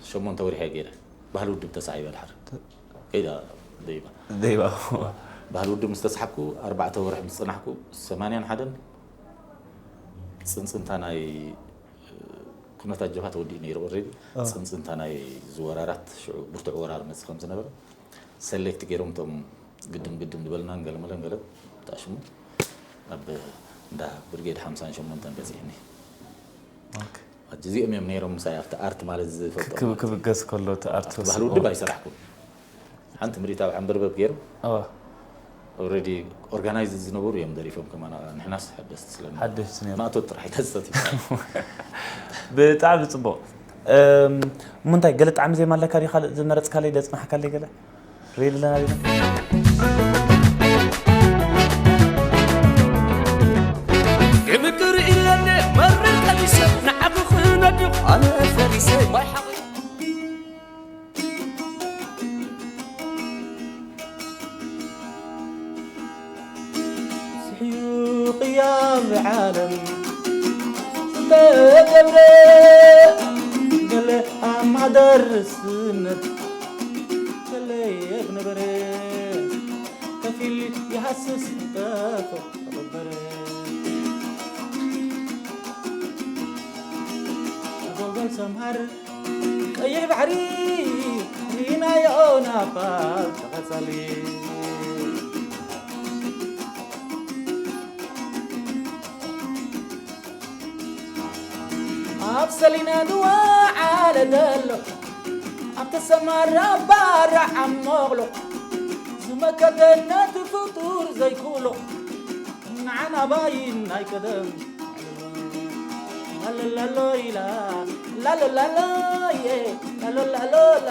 ሸሞንተ ወሪሐ ገይረ ባህሊ ውድብ ተሳዒበ ድሓር ከይዳ ደይባ ደይባ ባህሊ ውድብ ምስ ተሳሓብኩ ኣርባዕተ ወርሒ ምስ ፅናሕኩ ሰማንያን ሓደን ፅንፅንታ ናይ ኩነታት ጀብሃ ተወዲኡ ነይሩ ኦልሬዲ አ። ፅንፅንታ ናይ ዝወራራት ሽዑ ብርቱዕ ወራር መፅእ ከም ዝነበረ ሰሌክት ገይሮም እቶም ግድም ግድም ዝበልናን ገለመለን ገለ ተኣሽሙ ኣብ እንዳ ብርጌድ ሓምሳን ሸሞንተን በፂሕኒ ኦኬ። ሕጂ እዚኦም እዮም ነይሮም ምሳይ ኣብቲ ኣርት ማለት ዝፈልጦ ክብ- ክብገስ ከሎ እቲ ኣርት ኣብቲ ባህሊ ውድብ ኣይሰራሕኩም ሓንቲ ምሪት ኣብ ዓንበርበብ ገይሩ ኦ፣ ኦልሬዲ ኦርጋናይዝ ዝነበሩ እዮም ደሪፎም ከማና ንሕናስ ሓደስቲ ስለ ሓደስቲ ነይሩ። ማእቶት ጥራሕ ይተሰት ይበሃል ብጣዕሚ ፅቡቅ እም፣ እሞ እንታይ ገለ ጣዕሚ ዜማ ኣለካ ዲ ካልእ ዝመረፅካለይ ዘፅናሕካለይ ገለ ሪል ኣለና ዲና ክምቅር ኢለኒ መርር ቀሚሰ ንዓኹ ክነድቕ ኣነ ፈሪሰ ማይ ሓቒ ስሕዩ ቅያም ዓለም ዝተገብረ ገለ ኣማደር ስነት ገለ የግነበረ ከፊል ይሃስስ ጠፎ ተቐበረ ኣጎልጎል ሰምሃር ቀይሕ ባሕሪ ሪናዮ ናባል ተቐጸሊ ኣብ ሰሊና ድዋ ዓለ ደሎ ኣብ ተሰማራ ባራ ዓሞቕሎ ዝመከተና ፍጡር ዘይኩሎ ንዓና ባይን ናይ ቀደም ላሎላሎ ኢላ ላሎላሎ ላሎላሎላ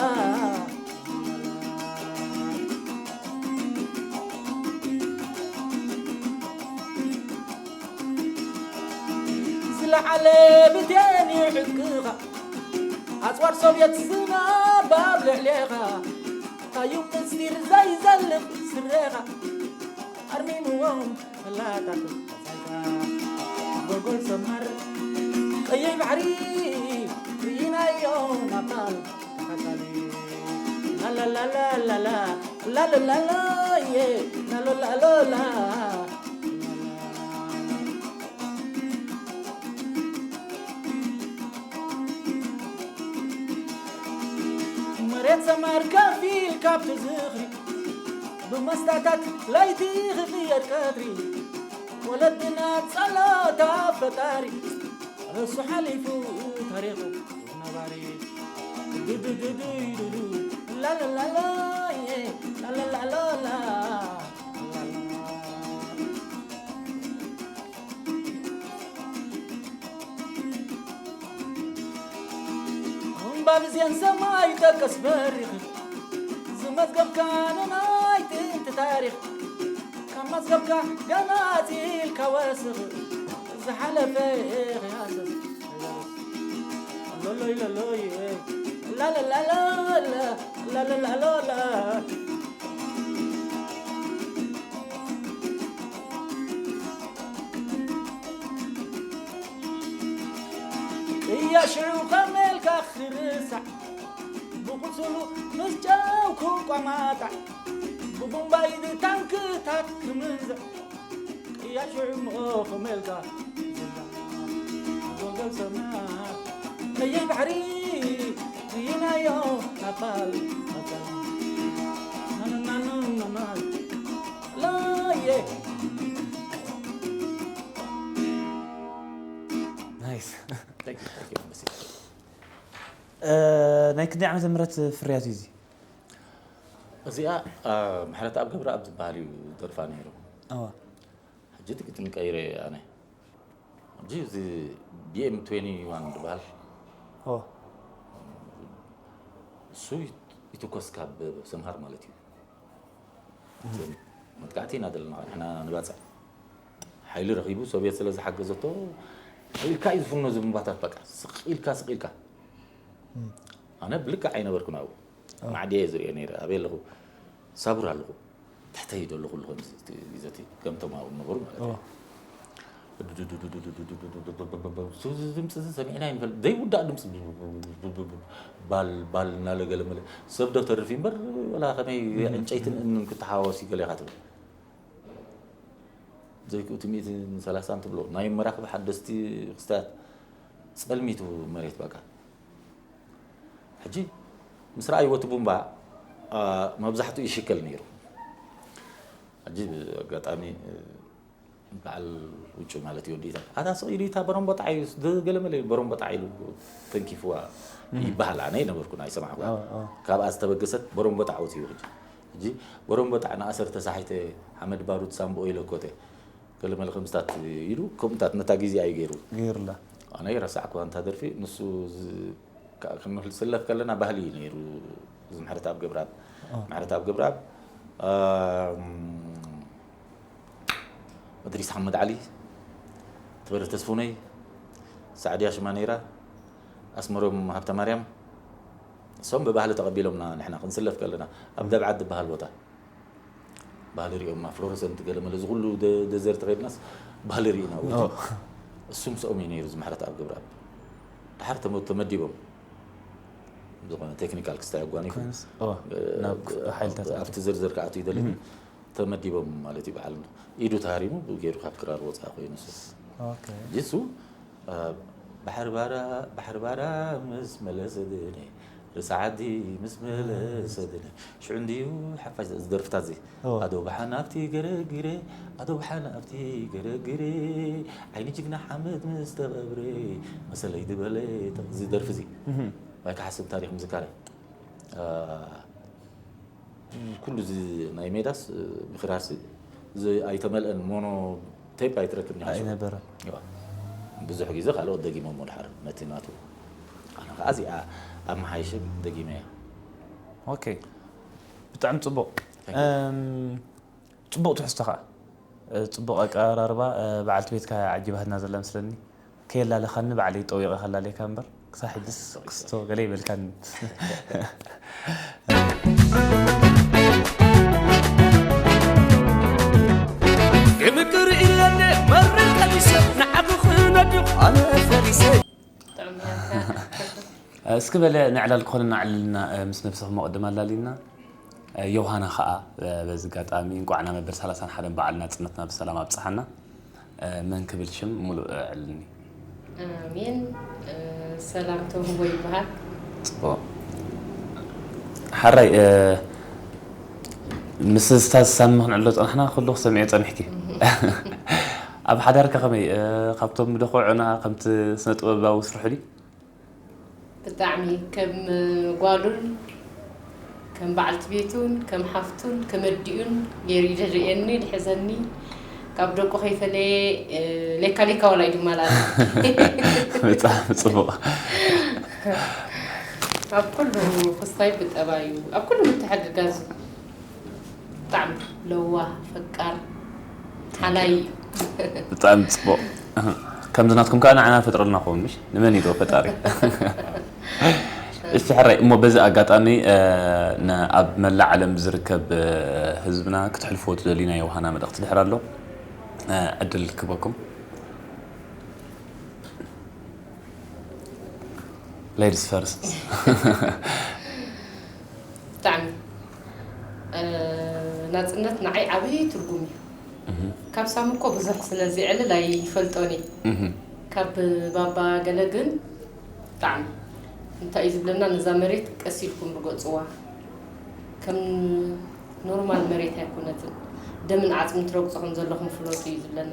ዝለዓለ ብቴን ይዕቅኻ ኣፅዋር ሶብየት ዝናብ ኣብ ልዕሌኻ ታዩ ምስጢር ዘይዘልቕ ስሬኻ ኣርሚምዎም ፈላጣት መሳይካ ጎልጎል ሰማር ቀይሕ ባሕሪ ርኢናዮ ናብታል ተኸታሊ ላላላላላላ ላላላላዬ ላሎላሎላ መሬት ሰማር ከፊል ካብቲ ዝኽሪ ብመስታታት ለይቲ ክቕየር ቀትሪ ወለድና ጸሎታ ፈጣሪ እሱ ሓሊፉ ታሪኹ ነባሪ ዱዱዱዱዱዱ ላላላላዬ ላላላሎላ እምባብ ዜን ሰማይ ጠቀስ በሪኽ ዝመዝገብካ ንናይ ጥንቲ ታሪኽ ካብ መዝገብካ ገና ኣፂልካ ወስኽ ዝሓለፈ ኽያስስ ሎሎይ ሎሎይ ላላላላላ ላላላሎላ እያ ሽዑ ከመልካ ክርሳዕ ብቁሱሉ ምስ ጨው ክቋማጣዕ ብቡምባይድ ታንክታት ክምንዝዕ እያ ሽዑ እሞ ከመልካ ዝላ ጎልጎል ሰማይ ቀይሕ ባሕሪ ርኢናዮ ኣባል ኣባል ናናናናና ላየ ናይስ። ናይ ክንደይ ዓመተ ምህረት ፍርያት እዩ እዚ? እዚኣ ምሕረተኣብ ገብረኣብ ዝበሃል እዩ ደርፋ ነይሩ። እዋ ሕጂ እቲ ግጥሚ ቀይረ ኣነ ሕጂ እዚ ቢኤም ትዌንቲ ዋን ዝበሃል እዋ እሱ ይትኮስ ካብ ሰምሃር ማለት እዩ። መጥቃዕቲ ኢና ዘለና ንሕና ንባፅዕ ሓይሊ ረኺቡ ሶቪየት ስለ ዝሓገዘቶ ኢልካ እዩ ዝፍኖ ዝብምባታት በቃ ስቕ ኢልካ ስቕ ኢልካ ኣነ ብልክዕ ኣይነበርኩን ኣብኡ ማዕድየ ዝሪኦ ነይረ ኣበይ ኣለኹ ሳቡር ኣለኹ ትሕተይ ዶ ኣለኹ ኣለኹ ይዘቲ ከም ተማሃሩ ነበሩ ማለት እዩ ድምፂ እዚ ሰሚዕና ይንፈል ዘይውዳእ ድምፂ ባል ባል እናለገለመለ ሰብ ዶ ተርፍ እምበር ወላ ከመይ ዕንጨይትን እምንን ክተሓዋወስ ይገለ ኢኻ ትብል ዘይክኡ እቲ ሚእትን ሰላሳን ትብሎ ናይ መራኽቢ ሓደስቲ ክስታት ፀልሚቱ መሬት በቃ ሕጂ ምስ ረኣይዎ እቲ ቡምባ መብዛሕትኡ ይሽከል ነይሩ ሕጂ ኣጋጣሚ በዓል ውጩ ማለት እዩ ወዲታ ኣታ ስቕ ኢሉ ኢታ በረምቦ ጣዕ እዩ ገለመለ በረምቦ ጣዕ ኢሉ ተንኪፍዋ ይበሃል ኣነ ይነበርኩ ኣይሰማዕኩ ካብኣ ዝተበገሰት በረምቦ ጣዕ ወፂኡ ሕጂ ሕጂ በረምቦ ጣዕ ንኣሰር ተሳሒተ ሓመድ ባሩድ ሳምቦ ኢለ ኮተ ገለመለ ከምስታት ኢሉ ከምኡታት ነታ ግዜ እዩ ገይሩ ገይሩላ ኣነ ረሳዕኩ ኣንታ ደርፊ ንሱ ዝለፍ ከለና ባህሊ እዩ ነይሩ እዚ ምሕረት ኣብ ገብረኣብ ምሕረት ኣብ ገብረኣብ እድሪስ ሓመድ ዓሊ ትበረ ተስፉነይ ሳዕድያ ሽማ ነይራ ኣስመሮም ሃብተማርያም እሶም ብባህሊ ተቐቢሎምና ንሕና ክንስለፍ ከለና ኣብ ደብዓት ዝበሃል ቦታ ባህሊ ሪኦምና ፍሎረሰንት ገለ መለ እዚ ኩሉ ደዘርት ከድናስ ባህሊ ርኢና ውቲ እሱ ምስኦም እዩ ነይሩ ዝምሕረት ኣብ ግብረኣብ ድሓር ተመዲቦም ዝኾነ ቴክኒካል ክስታይ ኣጓኒፉ ናብ ሓይልታት ኣብቲ ዝርዝር ክኣቱ ይደሊ ተመዲቦም ማለት እዩ በዓል ኢዱ ተሃሪሙ ገይሩ ካብ ክራር ወፃ ኮይኑ እሱ ኦኬ ጅሱ ባሕሪ ባራ ምስ መለሰ ድነ ርእሲ ዓዲ ምስ መለሰ ድለ ሽዑ እንድዩ ሓፋሽ እዚ ደርፍታት እዚ ኣዶ ብሓን ኣብቲ ገረግረ ኣዶ ብሓን ኣብቲ ገረግረ ዓይኒ ጅግና ሓመድ ምስ ተቐብረ መሰለይ ድበለ እዚ ደርፊ እዚ ዋይ ክሓስብ ታሪክ ምዝካረ ኩሉ እዚ ናይ ሜዳስ ምክራርሲ እዚ ኣይተመልአን ሞኖ ቴፕ ኣይትረክብን ኣይነበረን። ብዙሕ ግዜ ካልኦት ደጊሞሞ ድሓር ነቲ ናቱ ኣነ ከዓ እዚኣ ኣመሓይሸ ደጊመያ። ኦኬ፣ ብጣዕሚ ፅቡቕ። እም፣ ፅቡቕ ትሕዝቶ ከዓ፣ እ፣ ፅቡቕ ኣቀራርባ። እ፣ በዓልቲ ቤትካ ዓጂባትና ዘላ ምስለኒ። ከየላለኻኒ ባዕለይ ጠዊቐ ከላለየካ እምበር ክሳብ ሕጅስ ክስቶ ገለ ይበልካኒ። ግምግር ኢለኒ መርር ቀሚሰ ንዓኹ ክነድቕ ኣነ ፈሪሰ። እስኪ በለ ንዕላል ክኾነና ዕልልና፣ እ፣ ምስ ነብስኹም ኣቐድም ኣላሊና። ዮሃና ኸኣ በዚ ኣጋጣሚ እንቋዕ ናብ መበል ሰላሳን ሓደን በዓል ናጽነትና ብሰላም ኣብጽሓና። መን ክብል ሽም ሙሉእ ዕልኒ። ኣሜን። ሰላም ተውህቦ ይበሃል። ጽቡቕ። ሓራይ፣ ምስ ስታዝ ሳሚ ክንዕሎ ጸናሕና፣ ኩሉ ክሰምዕዮ ጸኒሕኪ። ኣብ ሓዳርካ ከመይ፣ ካብቶም ምደኾዑና ከምቲ ስነ ጥበባዊ ስርሑ ድዩ? ብጣዕሚ ከም ጓሉን ከም በዓልቲ ቤቱን ከም ሓፍቱን ከም ኣዲኡን ገይሩ እዩ ዝርእየኒ ዝሕዘኒ። ካብ ደቁ ከይፈለየ ሌካ ሌካ ዋላ እዩ ድማ ላለ ብጣዕሚ ጽቡቕ። ኣብ ኩሉ ክስታይ ብጠባዩ ኣብ ኩሉ ምትሕግጋዙ ብጣዕሚ ለዋህ ፈቃር ሓላይ እዩ። ብጣዕሚ ጽቡቕ። ከምዚ ናትኩም ከዓ ንዓና ፈጥረልና ኸውን ምሽ ንመን ኢዶ ፈጣሪ። እሺ ሕራይ እሞ በዚ ኣጋጣሚ ኣብ መላእ ዓለም ዝርከብ ህዝብና ክትሕልፍዎ ትደልዩ ናይ ዮሃና መልእኽቲ ድሕር ኣሎ ዕድል ክበኩም። Ladies first። ብጣዕሚ ናፅነት ንዓይ ዓብዪ ትርጉም እዩ። ካብ ሳሚ እኮ ብዙሕ ስለ ዝዕልል ኣይፈልጦን እየ። ካብ ባባ ገለ ግን ብጣዕሚ እንታይ እዩ ዝብለና ነዛ መሬት ቀስ ኢልኩም ርገፅዋ ከም ኖርማል መሬት ኣይኮነትን ደምን ዓፅምን ትረግፁ ከም ዘለኹም ፍለጡ እዩ ዝብለና።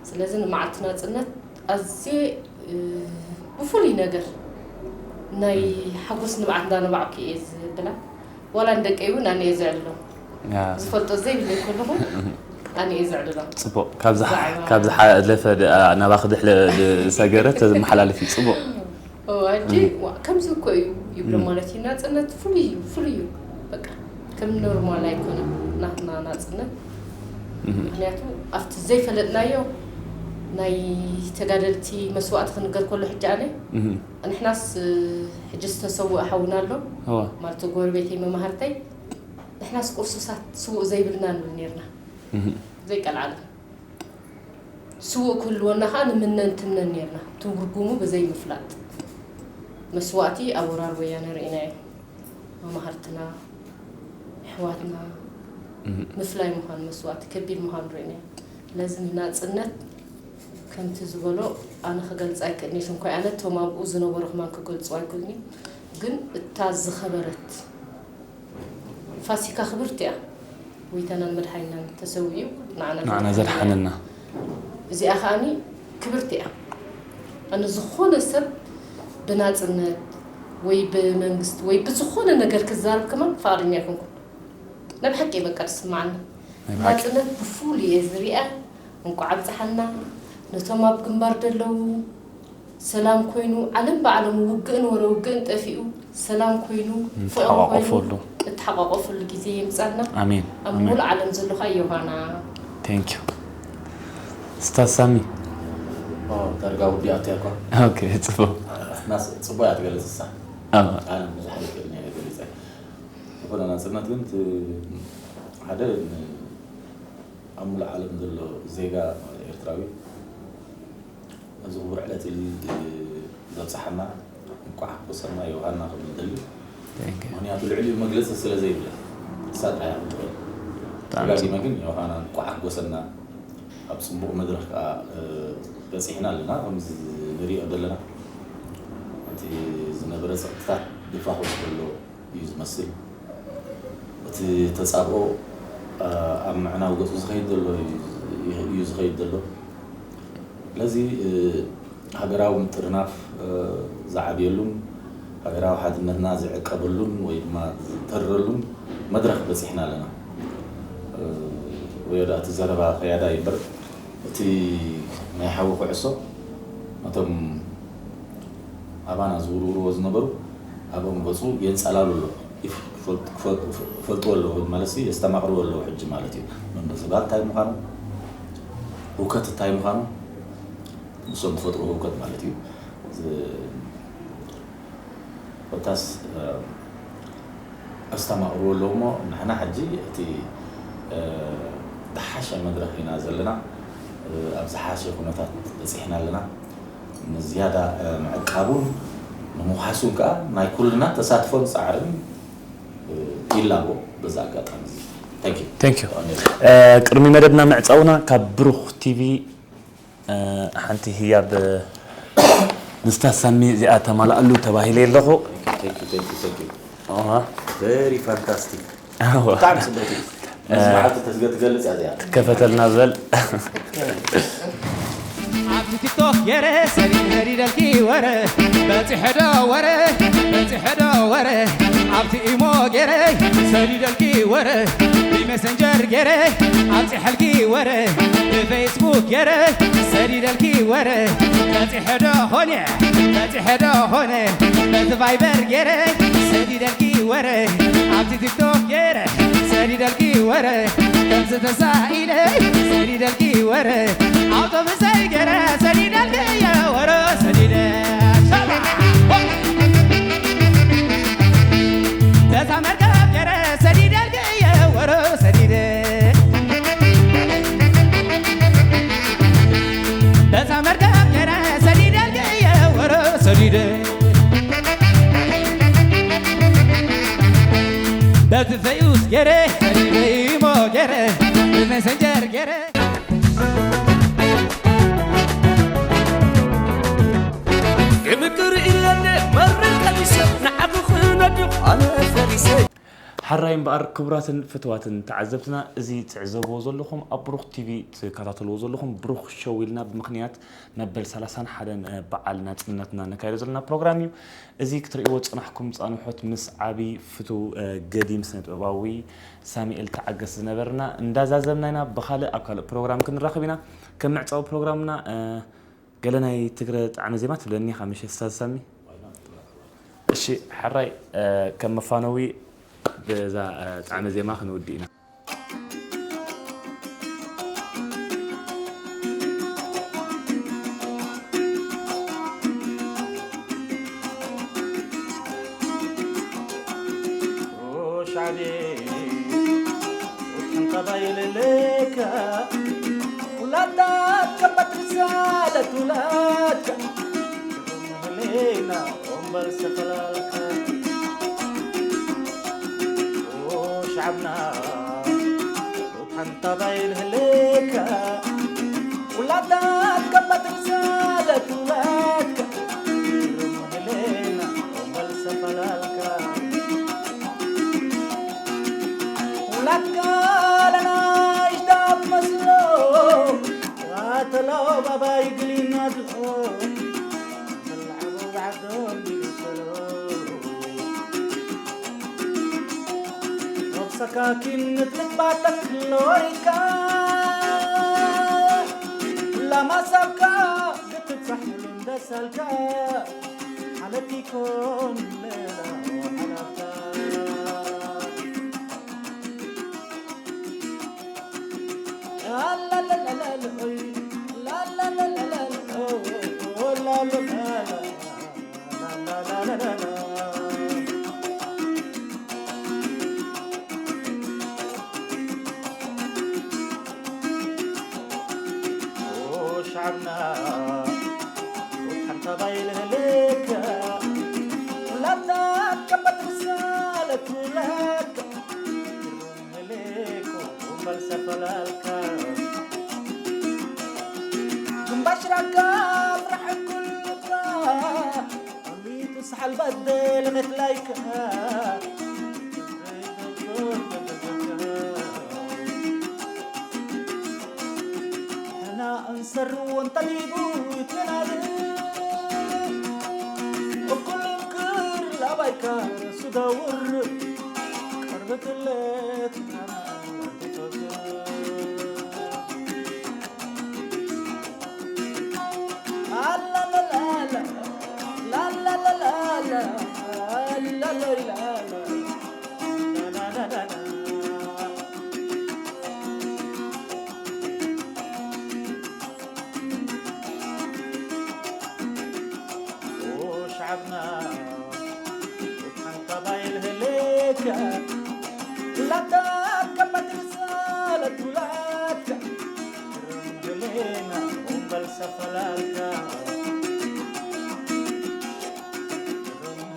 ስለዚ ንመዓልቲ ናፅነት ኣዝየ ብፍሉይ ነገር ናይ ሓጎስ ንብዓት እንዳነባዕኩ እየ ዝብላ። ዋላ ንደቀይ እውን ኣነ እየ ዘዕልሎም። ዝፈልጦ ዘይብለይ ከለኹ ኣነ እየ ዘዕልሎም። ፅቡቕ። ካብ ዝሓለፈ ናባኺ ድሕለ ዝሰገረ ተመሓላልፊ። ፅቡቕ። ሕጂ ከምዚ እኮ እዩ ይብሎ ማለት እዩ። ናፅነት ፍሉይ እዩ፣ ፍሉይ እዩ። በቃ ከም ኖርማል ኣይኮነን ናትና ናፅነት። ምክንያቱ ኣብቲ ዘይፈለጥናዮ ናይ ተጋደልቲ መስዋእቲ ክንገር ከሎ ሕጂ ኣነ ንሕናስ ሕጂ ዝተሰውእ ሓውና ኣሎ ማለት ጎረቤተይ መማህርተይ ንሕናስ ቁርሱሳት ስውእ ዘይብልና ንብል ነርና ዘይቀልዓለም ስውእ ክህልወና ከዓ ንምነን ትምነን ነርና ትርጉሙ ብዘይምፍላጥ መስዋእቲ ኣብ ወራር ወያነ ርኢናዮ መማህርትና ኣሕዋትና ምፍላይ ምዃኑ መስዋእቲ ከቢድ ምዃኑ ርኢናዮ ስለዚ ንናፅነት ከምቲ ዝበሎ ኣነ ክገልፃ ኣይክእልን እየ ሽንኳይ ኣነ እቶም ኣብኡ ዝነበሩ ከማን ክገልፅዋ ኣይክእልን እዩ ግን እታ ዝኸበረት ፋሲካ ክብርቲ እያ ጎይታናን መድሓኒናን ተሰዊኡ ንዓና ንዓና ዘድሓነና። ዘድሓነና። እዚኣ ከዓኒ ክብርቲ እያ ኣነ ዝኾነ ሰብ ብናፅነት ወይ ብመንግስቲ ወይ ብዝኾነ ነገር ክዛረብ ከማን ፍቓደኛ ኣይኮንኩን ናይ ብሓቂ በቃ ዝስማዓኒ ናይ ብሓቂ። ናፅነት ብፉል እየ ዝሪኣ እንኳዕ ኣብፀሓና ነቶም ኣብ ግንባር ደለዉ ሰላም ኮይኑ ዓለም ብዓለሙ ውግእን ወረ ውግእን ጠፊኡ ሰላም ኮይኑ ፍቕሪ ኮይኑ ንተሓቋቆፈሉ። እተሓቋቆፈሉ ግዜ የምፃልና ኣሜን ኣብ ኣሜን ሙሉእ ዓለም ዘሎ ከዓ ዮሃና thank you ስታዝ ሳሚ ኦ፣ ዳርጋ ውዲኣቶ እያ እኳ okay ጽቡቅ ናስ ጽቡቅ እያ ትገልጽ እሳ ኣዎ ኣነ ብዙሕ ኣይክእልን እየ ገሊጸ ዝኾነ ናጽነት ግን እቲ ሓደ ን- ኣብ ሙሉእ ዓለም ዘሎ ዜጋ ኤርትራዊ ነዚ ክቡር ዕለት እዚ ዘብጽሓና እንቋዕ ሓጎሰና ዮሃና ክብል ደሊ Thank you። ምክንያቱ ልዕሊኡ መግለጺ ስለ ዘይብለ እሳ ጥራይ እያ ክትኽእል ብጣዕሚ ደጋጊመ ግን ዮሃና እንቋዕ ሓጎሰና ኣብ ጽቡቕ መድረኽ ከዓ በጺሕና ኣለና ከምዚ ንሪኦ ዘለና እቲ ዝነበረ ጸቕጥታት ድፋኹስ ዘሎ እዩ ዝመስል። እቲ ተጻብኦ ኣብ ምዕናው ገጹ ዝኸይድ ዘሎ እዩ ዝኸይድ ዘሎ። ስለዚ ሃገራዊ ምጥርናፍ ዝዓብየሉን ሃገራዊ ሓድነትና ዝዕቀበሉን ወይ ድማ ዝተረረሉን መድረኽ በጺሕና ኣለና። ወዮ ደኣ እቲ ዘረባ ከያዳ ይበር እቲ ናይ ሓዊ ኩዕሶ ነቶም ኣባና ዝውርውርዎ ዝነበሩ ኣብኦም ገጹ የንጸላሉ ኣለዉ። ይፈልጥዎ ኣለዉ ማለት የስተማቕርዎ ኣለዉ ሕጂ ማለት እዩ። መንበስባል እንታይ ምዃኑ ህውከት እንታይ ምዃኑ ንሶም ዝፈጥሩ ህውከት ማለት እዩ። ኮታስ ኣስተማቕርዎ ኣለዉ እሞ ንሕና ሕጂ እቲ ዝሓሸ መድረኽ ኢና ዘለና። ኣብ ዝሓሸ ኩነታት በፂሕና ኣለና። ንዝያዳ ምዕቃቡን ንምውሓሱን ከዓ ናይ ኩልና ተሳትፎን ፃዕርን ይላቦ። በዛ ኣጋጣሚ እዚ thank you። Thank you። ቅድሚ መደብና ምዕፃውና ካብ ብሩኽ ቲቪ ሓንቲ ህያብ ንስታ ሳሚ እዚኣ ተማላኣሉ ተባሂለ ኣለኹ። Very fantastic። ብጣዕሚ ጽብቕቲ። ምስ መዓልቲ ተስገ ትገልጽ እያ እዚኣ። ከፈተልና በል። ኣብቲ ቲክቶክ ገይረ ሰዲድ ሰዲደልኪ ወረ በፂሐ ዶ ወረ በፂሐ ዶ ወረ ኣብቲ ኢሞ ገይረ ሰዲደልኪ ወረ ብመሰንጀር ገይረ ኣብፂሐልኪ ወረ ብፌስቡክ ገይረ ሰዲደልኪ ወረ በፂሐ ዶ ኾነ በፂሐ ዶ ኾነ በቲ ቫይበር ገይረ ሰዲደልኪ ወረ ኣብቲ ቲክቶክ ገይረ ሰዲደልኪ ወረ ከምዚ ተሳኢለ ሰዲደልኪ ወረ ኣውቶብሰይ ገይረ ሰዲደልኪ ወረ ሰዲደ በዛ መርከብ ገይረ ሰዲደልኪ ወረ ሰዲደ በዛ መርከብ ገይረ ሰዲደልኪ ወረ ሰዲደ በቲ ፈዩስ ገይረ በኢሞ ገይረ ብመሰንጀር ገይረ ክምቅር ኢለኒ መርር ቀሚሰ ንዓኹ ክነድቕ ኣነ ፈሪሰ ሓራይ እምበኣር ክቡራትን ፍትዋትን ተዓዘብትና እዚ ትዕዘብዎ ዘለኹም ኣብ ብሩኽ ቲቪ ትከታተልዎ ዘለኹም ብሩኽ ሸው ኢልና ብምኽንያት መበል ሰላሳን ሓደን በዓል ናጽነትና ነካይዶ ዘለና ፕሮግራም እዩ። እዚ ክትርእይዎ ዝጸናሕኩም ጻንሖት ምስ ዓቢ ፍቱው ገዲም ስነጥበባዊ ሳሚኤል ተዓገስ ዝነበርና እንዳዛዘምና ኢና። ብኻልእ ኣብ ካልእ ፕሮግራም ክንራኸብ ኢና። ከም መዕጸዊ ፕሮግራምና ገለ ናይ ትግረ ጣዕመ ዜማ ትብለኒ ኢኻ ምሽ ስታዝ ሳሚ? እሺ ሓራይ ከም መፋነዊ በዛ ጣዕመ ዜማ ክንውዲ ኢና። ሻዕቤ ውጥን ጠባይ የለለካ ውላዳትካ ባትርሳለት ውላድካ ሕሌና እምበር ሰፈላልካ ሻዕብና ሓንታ ባይል ህሌካ ውላዳትካ ባትርሳለት ውላድካ ርም ህሌና እምበር ሰፈላልካ ውላድካ ለናይሽ ዳብ መስሎ ኣተሎ ባባይ ግሊና ድሆ ሰካኪን ንትባተክ ሎሪካ ላማሳካ ክትብጻሕ ሙሉ እንደሰልካ ሓለኪ ኮን ሌላ ሓላፍካ ሻዕብና ሓንታ ባይል ህልካ ላታ ቀበት ርሳለት ላካ ህሌኮ ፈላልካ ግንባሽራካ ፍራሕ ኩልካ ኣሚቱ ኣልባደል ቕትላይካ ሕና እንሰርዎ እንጠሊቡ ይተናል። እኩል እንክር ላባይካ ሱዳውር ቀርበትለት شعبنا وكان قبايل هليك لا تكمل رسالة ولادك هلينا هم بلسفة لالكا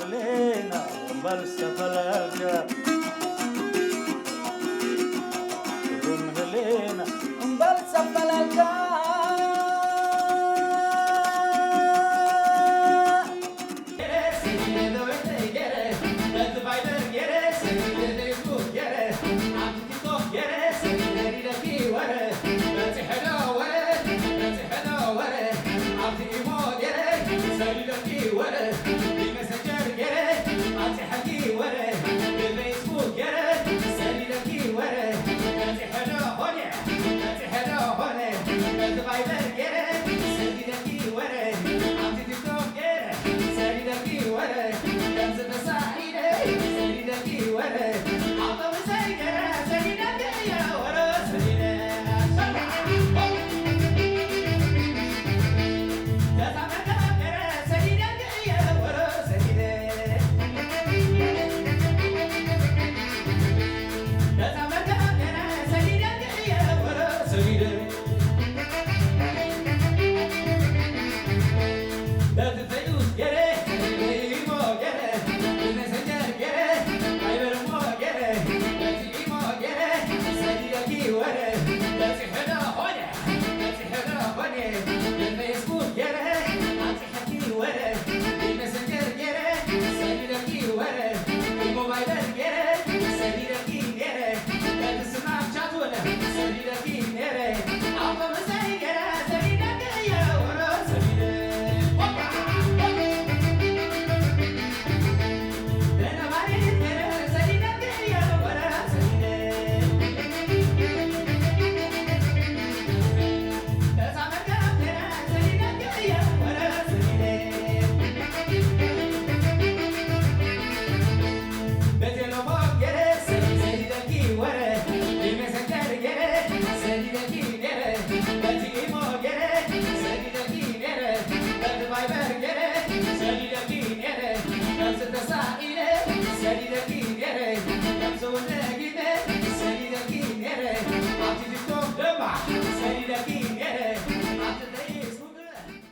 هلينا هم بلسفة